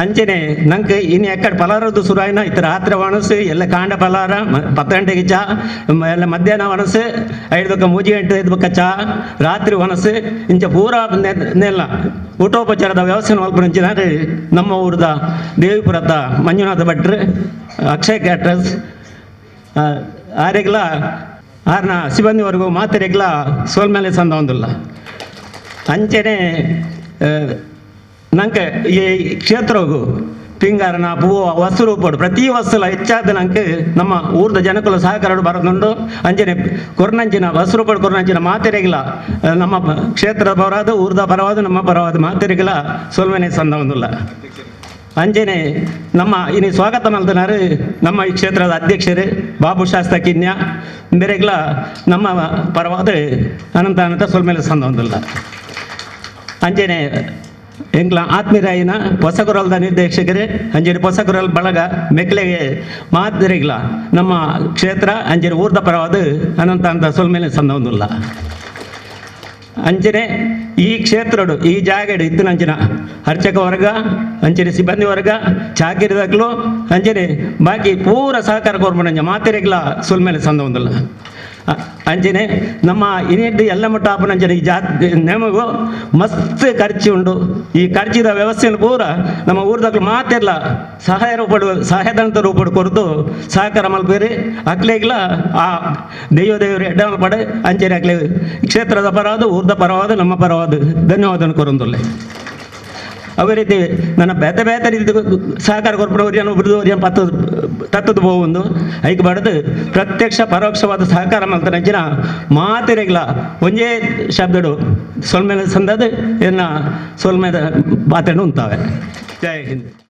ಅಂಚನೆ ನಂಗೆ ಇನ್ನು ಎಕ್ಕಡೆ ಪಲಾರದ್ದು ಸುರಾಯಿನ ಇತ್ತ ರಾತ್ರಿ ಒಣಸು ಎಲ್ಲ ಕಾಂಡ ಪಲಾರ 10 ಗಂಟೆಗೆ ಚಾ, ಎಲ್ಲ ಮಧ್ಯಾಹ್ನ ಒಣಸು 5 3 ಗಂಟೆ 5 ಚಾ, ರಾತ್ರಿ ಒಣಸು ಇಂಚ ಪೂರ ನೆಲ್ಲ ಊಟೋಪಚಾರದ ವ್ಯವಸ್ಥೆ ಮಲ್ಪುನಂಚಿನ ನಮ್ಮ ಊರದ ದೇವಿಪುರದ ಮಂಜುನಾಥ ಭಟ್ರು ಅಕ್ಷಯ್ ಕ್ಯಾಟ್ರಸ್ ಆರೆಗ್ಲ ಆರ್ನ ಸಿಬ್ಬಂದಿವರೆಗೂ ಮಾತೆರೆಗ್ಲ ಸೋಲ್ಮೇಲೆ ಸಂದ ಒಂದಿಲ್ಲ. ಅಂಚನೆ ನಂಗೆ ಈ ಕ್ಷೇತ್ರಗು ಪಿಂಗಾರನ ಪೂವ ವಸ್ತು ರೂಪಡು ಪ್ರತಿ ವಸ್ತುಲ ಹೆಚ್ಚಾದ ನಂಗೆ ನಮ್ಮ ಊರ್ದ ಜನಕುಲ ಸಹಕಾರ ಬರೋದುಂಡು. ಅಂಚನೆ ಕೊರ್ನಂಚಿನ ವಸ್ತು ರೂಪಡು ಕೊರ್ನಂಚಿನ ಮಾತೆರೆಗಿಲ ನಮ್ಮ ಕ್ಷೇತ್ರದ ಪರವಾದ ಊರ್ದ ಪರವಾದ ನಮ್ಮ ಪರವಾದ ಮಾತೆರೆಗಿಲ ಸೋಲ್ಮನೆ ಸಂದ ಒಂದಿಲ್ಲ. ಅಂಚನೆ ನಮ್ಮ ಇನಿ ಸ್ವಾಗತ ಮಲ್ತನಾರು ನಮ್ಮ ಈ ಕ್ಷೇತ್ರದ ಅಧ್ಯಕ್ಷರು ಬಾಬು ಶಾಸ್ತ್ರ ಕಿನ್ಯ ಬೇರೆಗ್ಲ ನಮ್ಮ ಪರವಾದ ಅನಂತ ಅನಂತ ಸೊಲ್ಮೇಲೆ ಸಂದ ಒಂದಿಲ್ಲ. ಅಂಚನೆ ಎಂಕ್ಲ ಆತ್ಮೀರಾಯಿನ ಹೊಸಗುರಲ್ದ ನಿರ್ದೇಶಕರು ಅಂಜನೆ ಹೊಸಗುರಲ್ ಬಳಗ ಮೆಕ್ಲೆಗೆ ಮಾತ್ರೆಗ್ಲ ನಮ್ಮ ಕ್ಷೇತ್ರ ಅಂಜನೆ ಊರ್ದ ಪರವಾದ ಅನಂತ ಅಂತ ಸೊಲ್ಮೇಲೆ ಸಂದ ಒಂದಿಲ್ಲ. ಅಂಚನೆ ಈ ಕ್ಷೇತ್ರಡು ಈ ಜಾಗಡು ಇತ್ತಿನಂಚಿನ ಅರ್ಚಕ ವರ್ಗ ಅಂಚನೆ ಸಿಬ್ಬಂದಿ ವರ್ಗ ಚಾಕಿರಿದಾಗ್ಲು ಅಂಚನೆ ಬಾಕಿ ಪೂರ ಸಹಕಾರ ಕೊರ್ಪುನಂಚ ಮಾತೆರೆಗ್ಲ ಸೊಲ್ಮೇಲೆ ಸಂದ ಒಂದಿಲ್ಲ. ಅಂಚನೆ ನಮ್ಮ ಇನ್ನೆಡ್ಡು ಎಲ್ಲ ಮಟ್ಟ ಆಪುನಂಚನೆ ಈ ಜಾತ್ ನಮಗೂ ಮಸ್ತ್ ಖರ್ಚು ಉಂಡು. ಈ ಖರ್ಚಿದ ವ್ಯವಸ್ಥೆಯನ್ನು ಪೂರ ನಮ್ಮ ಊರ್ದಾಗ್ಲು ಮಾತೆಲ್ಲ ಸಹಾಯ ರೂಪಡು ಸಹಾಯಧನದ ರೂಪಡು ಕೊರ್ದು ಸಹಕಾರ ಮಲ್ಪೇರಿ ಅಕ್ಲೆಗ್ಲ ಆ ದೈವ ದೇವರು ಎಡ್ಡ ಮಲ್ಪಡೆ ಅಂಚನೆ ಅಕ್ಲೆ ಕ್ಷೇತ್ರದ ಪರವಾದ ಊರ್ದ ಪರವಾದ ನಮ್ಮ ಪರವಾದ ಧನ್ಯವಾದನ ಕೊರೊಂದುಲ್ಲೆ. ಅವೇ ರೀತಿ ನನ್ನ ಬೇತೆ ಬೇತೆ ರೀತಿ ಸಹಕಾರ ಕೊರ್ಪುನ ಒರಿಯನ್ ಒಬ್ರದ್ದು ಒರಿಯನ್ ಪತ್ತು ತತ್ತದ ಪೋವೊಂದು ಐಕ್ ಬಡದು ಪ್ರತ್ಯಕ್ಷ ಪರೋಕ್ಷವಾದ ಸಹಕಾರ ಮಲ್ತನಂಚಿನ ಮಾತೆರೆಗ್ಲ ಒಂಜೇ ಶಬ್ದಡು ಸೊಲ್ಮೇಲೆ ಸಂದದು ಎನ್ನ ಸೊಲ್ಮೇದ ಬಾತೆಂಡು ಉಂತಾವೆ. ಜೈ ಹಿಂದ್.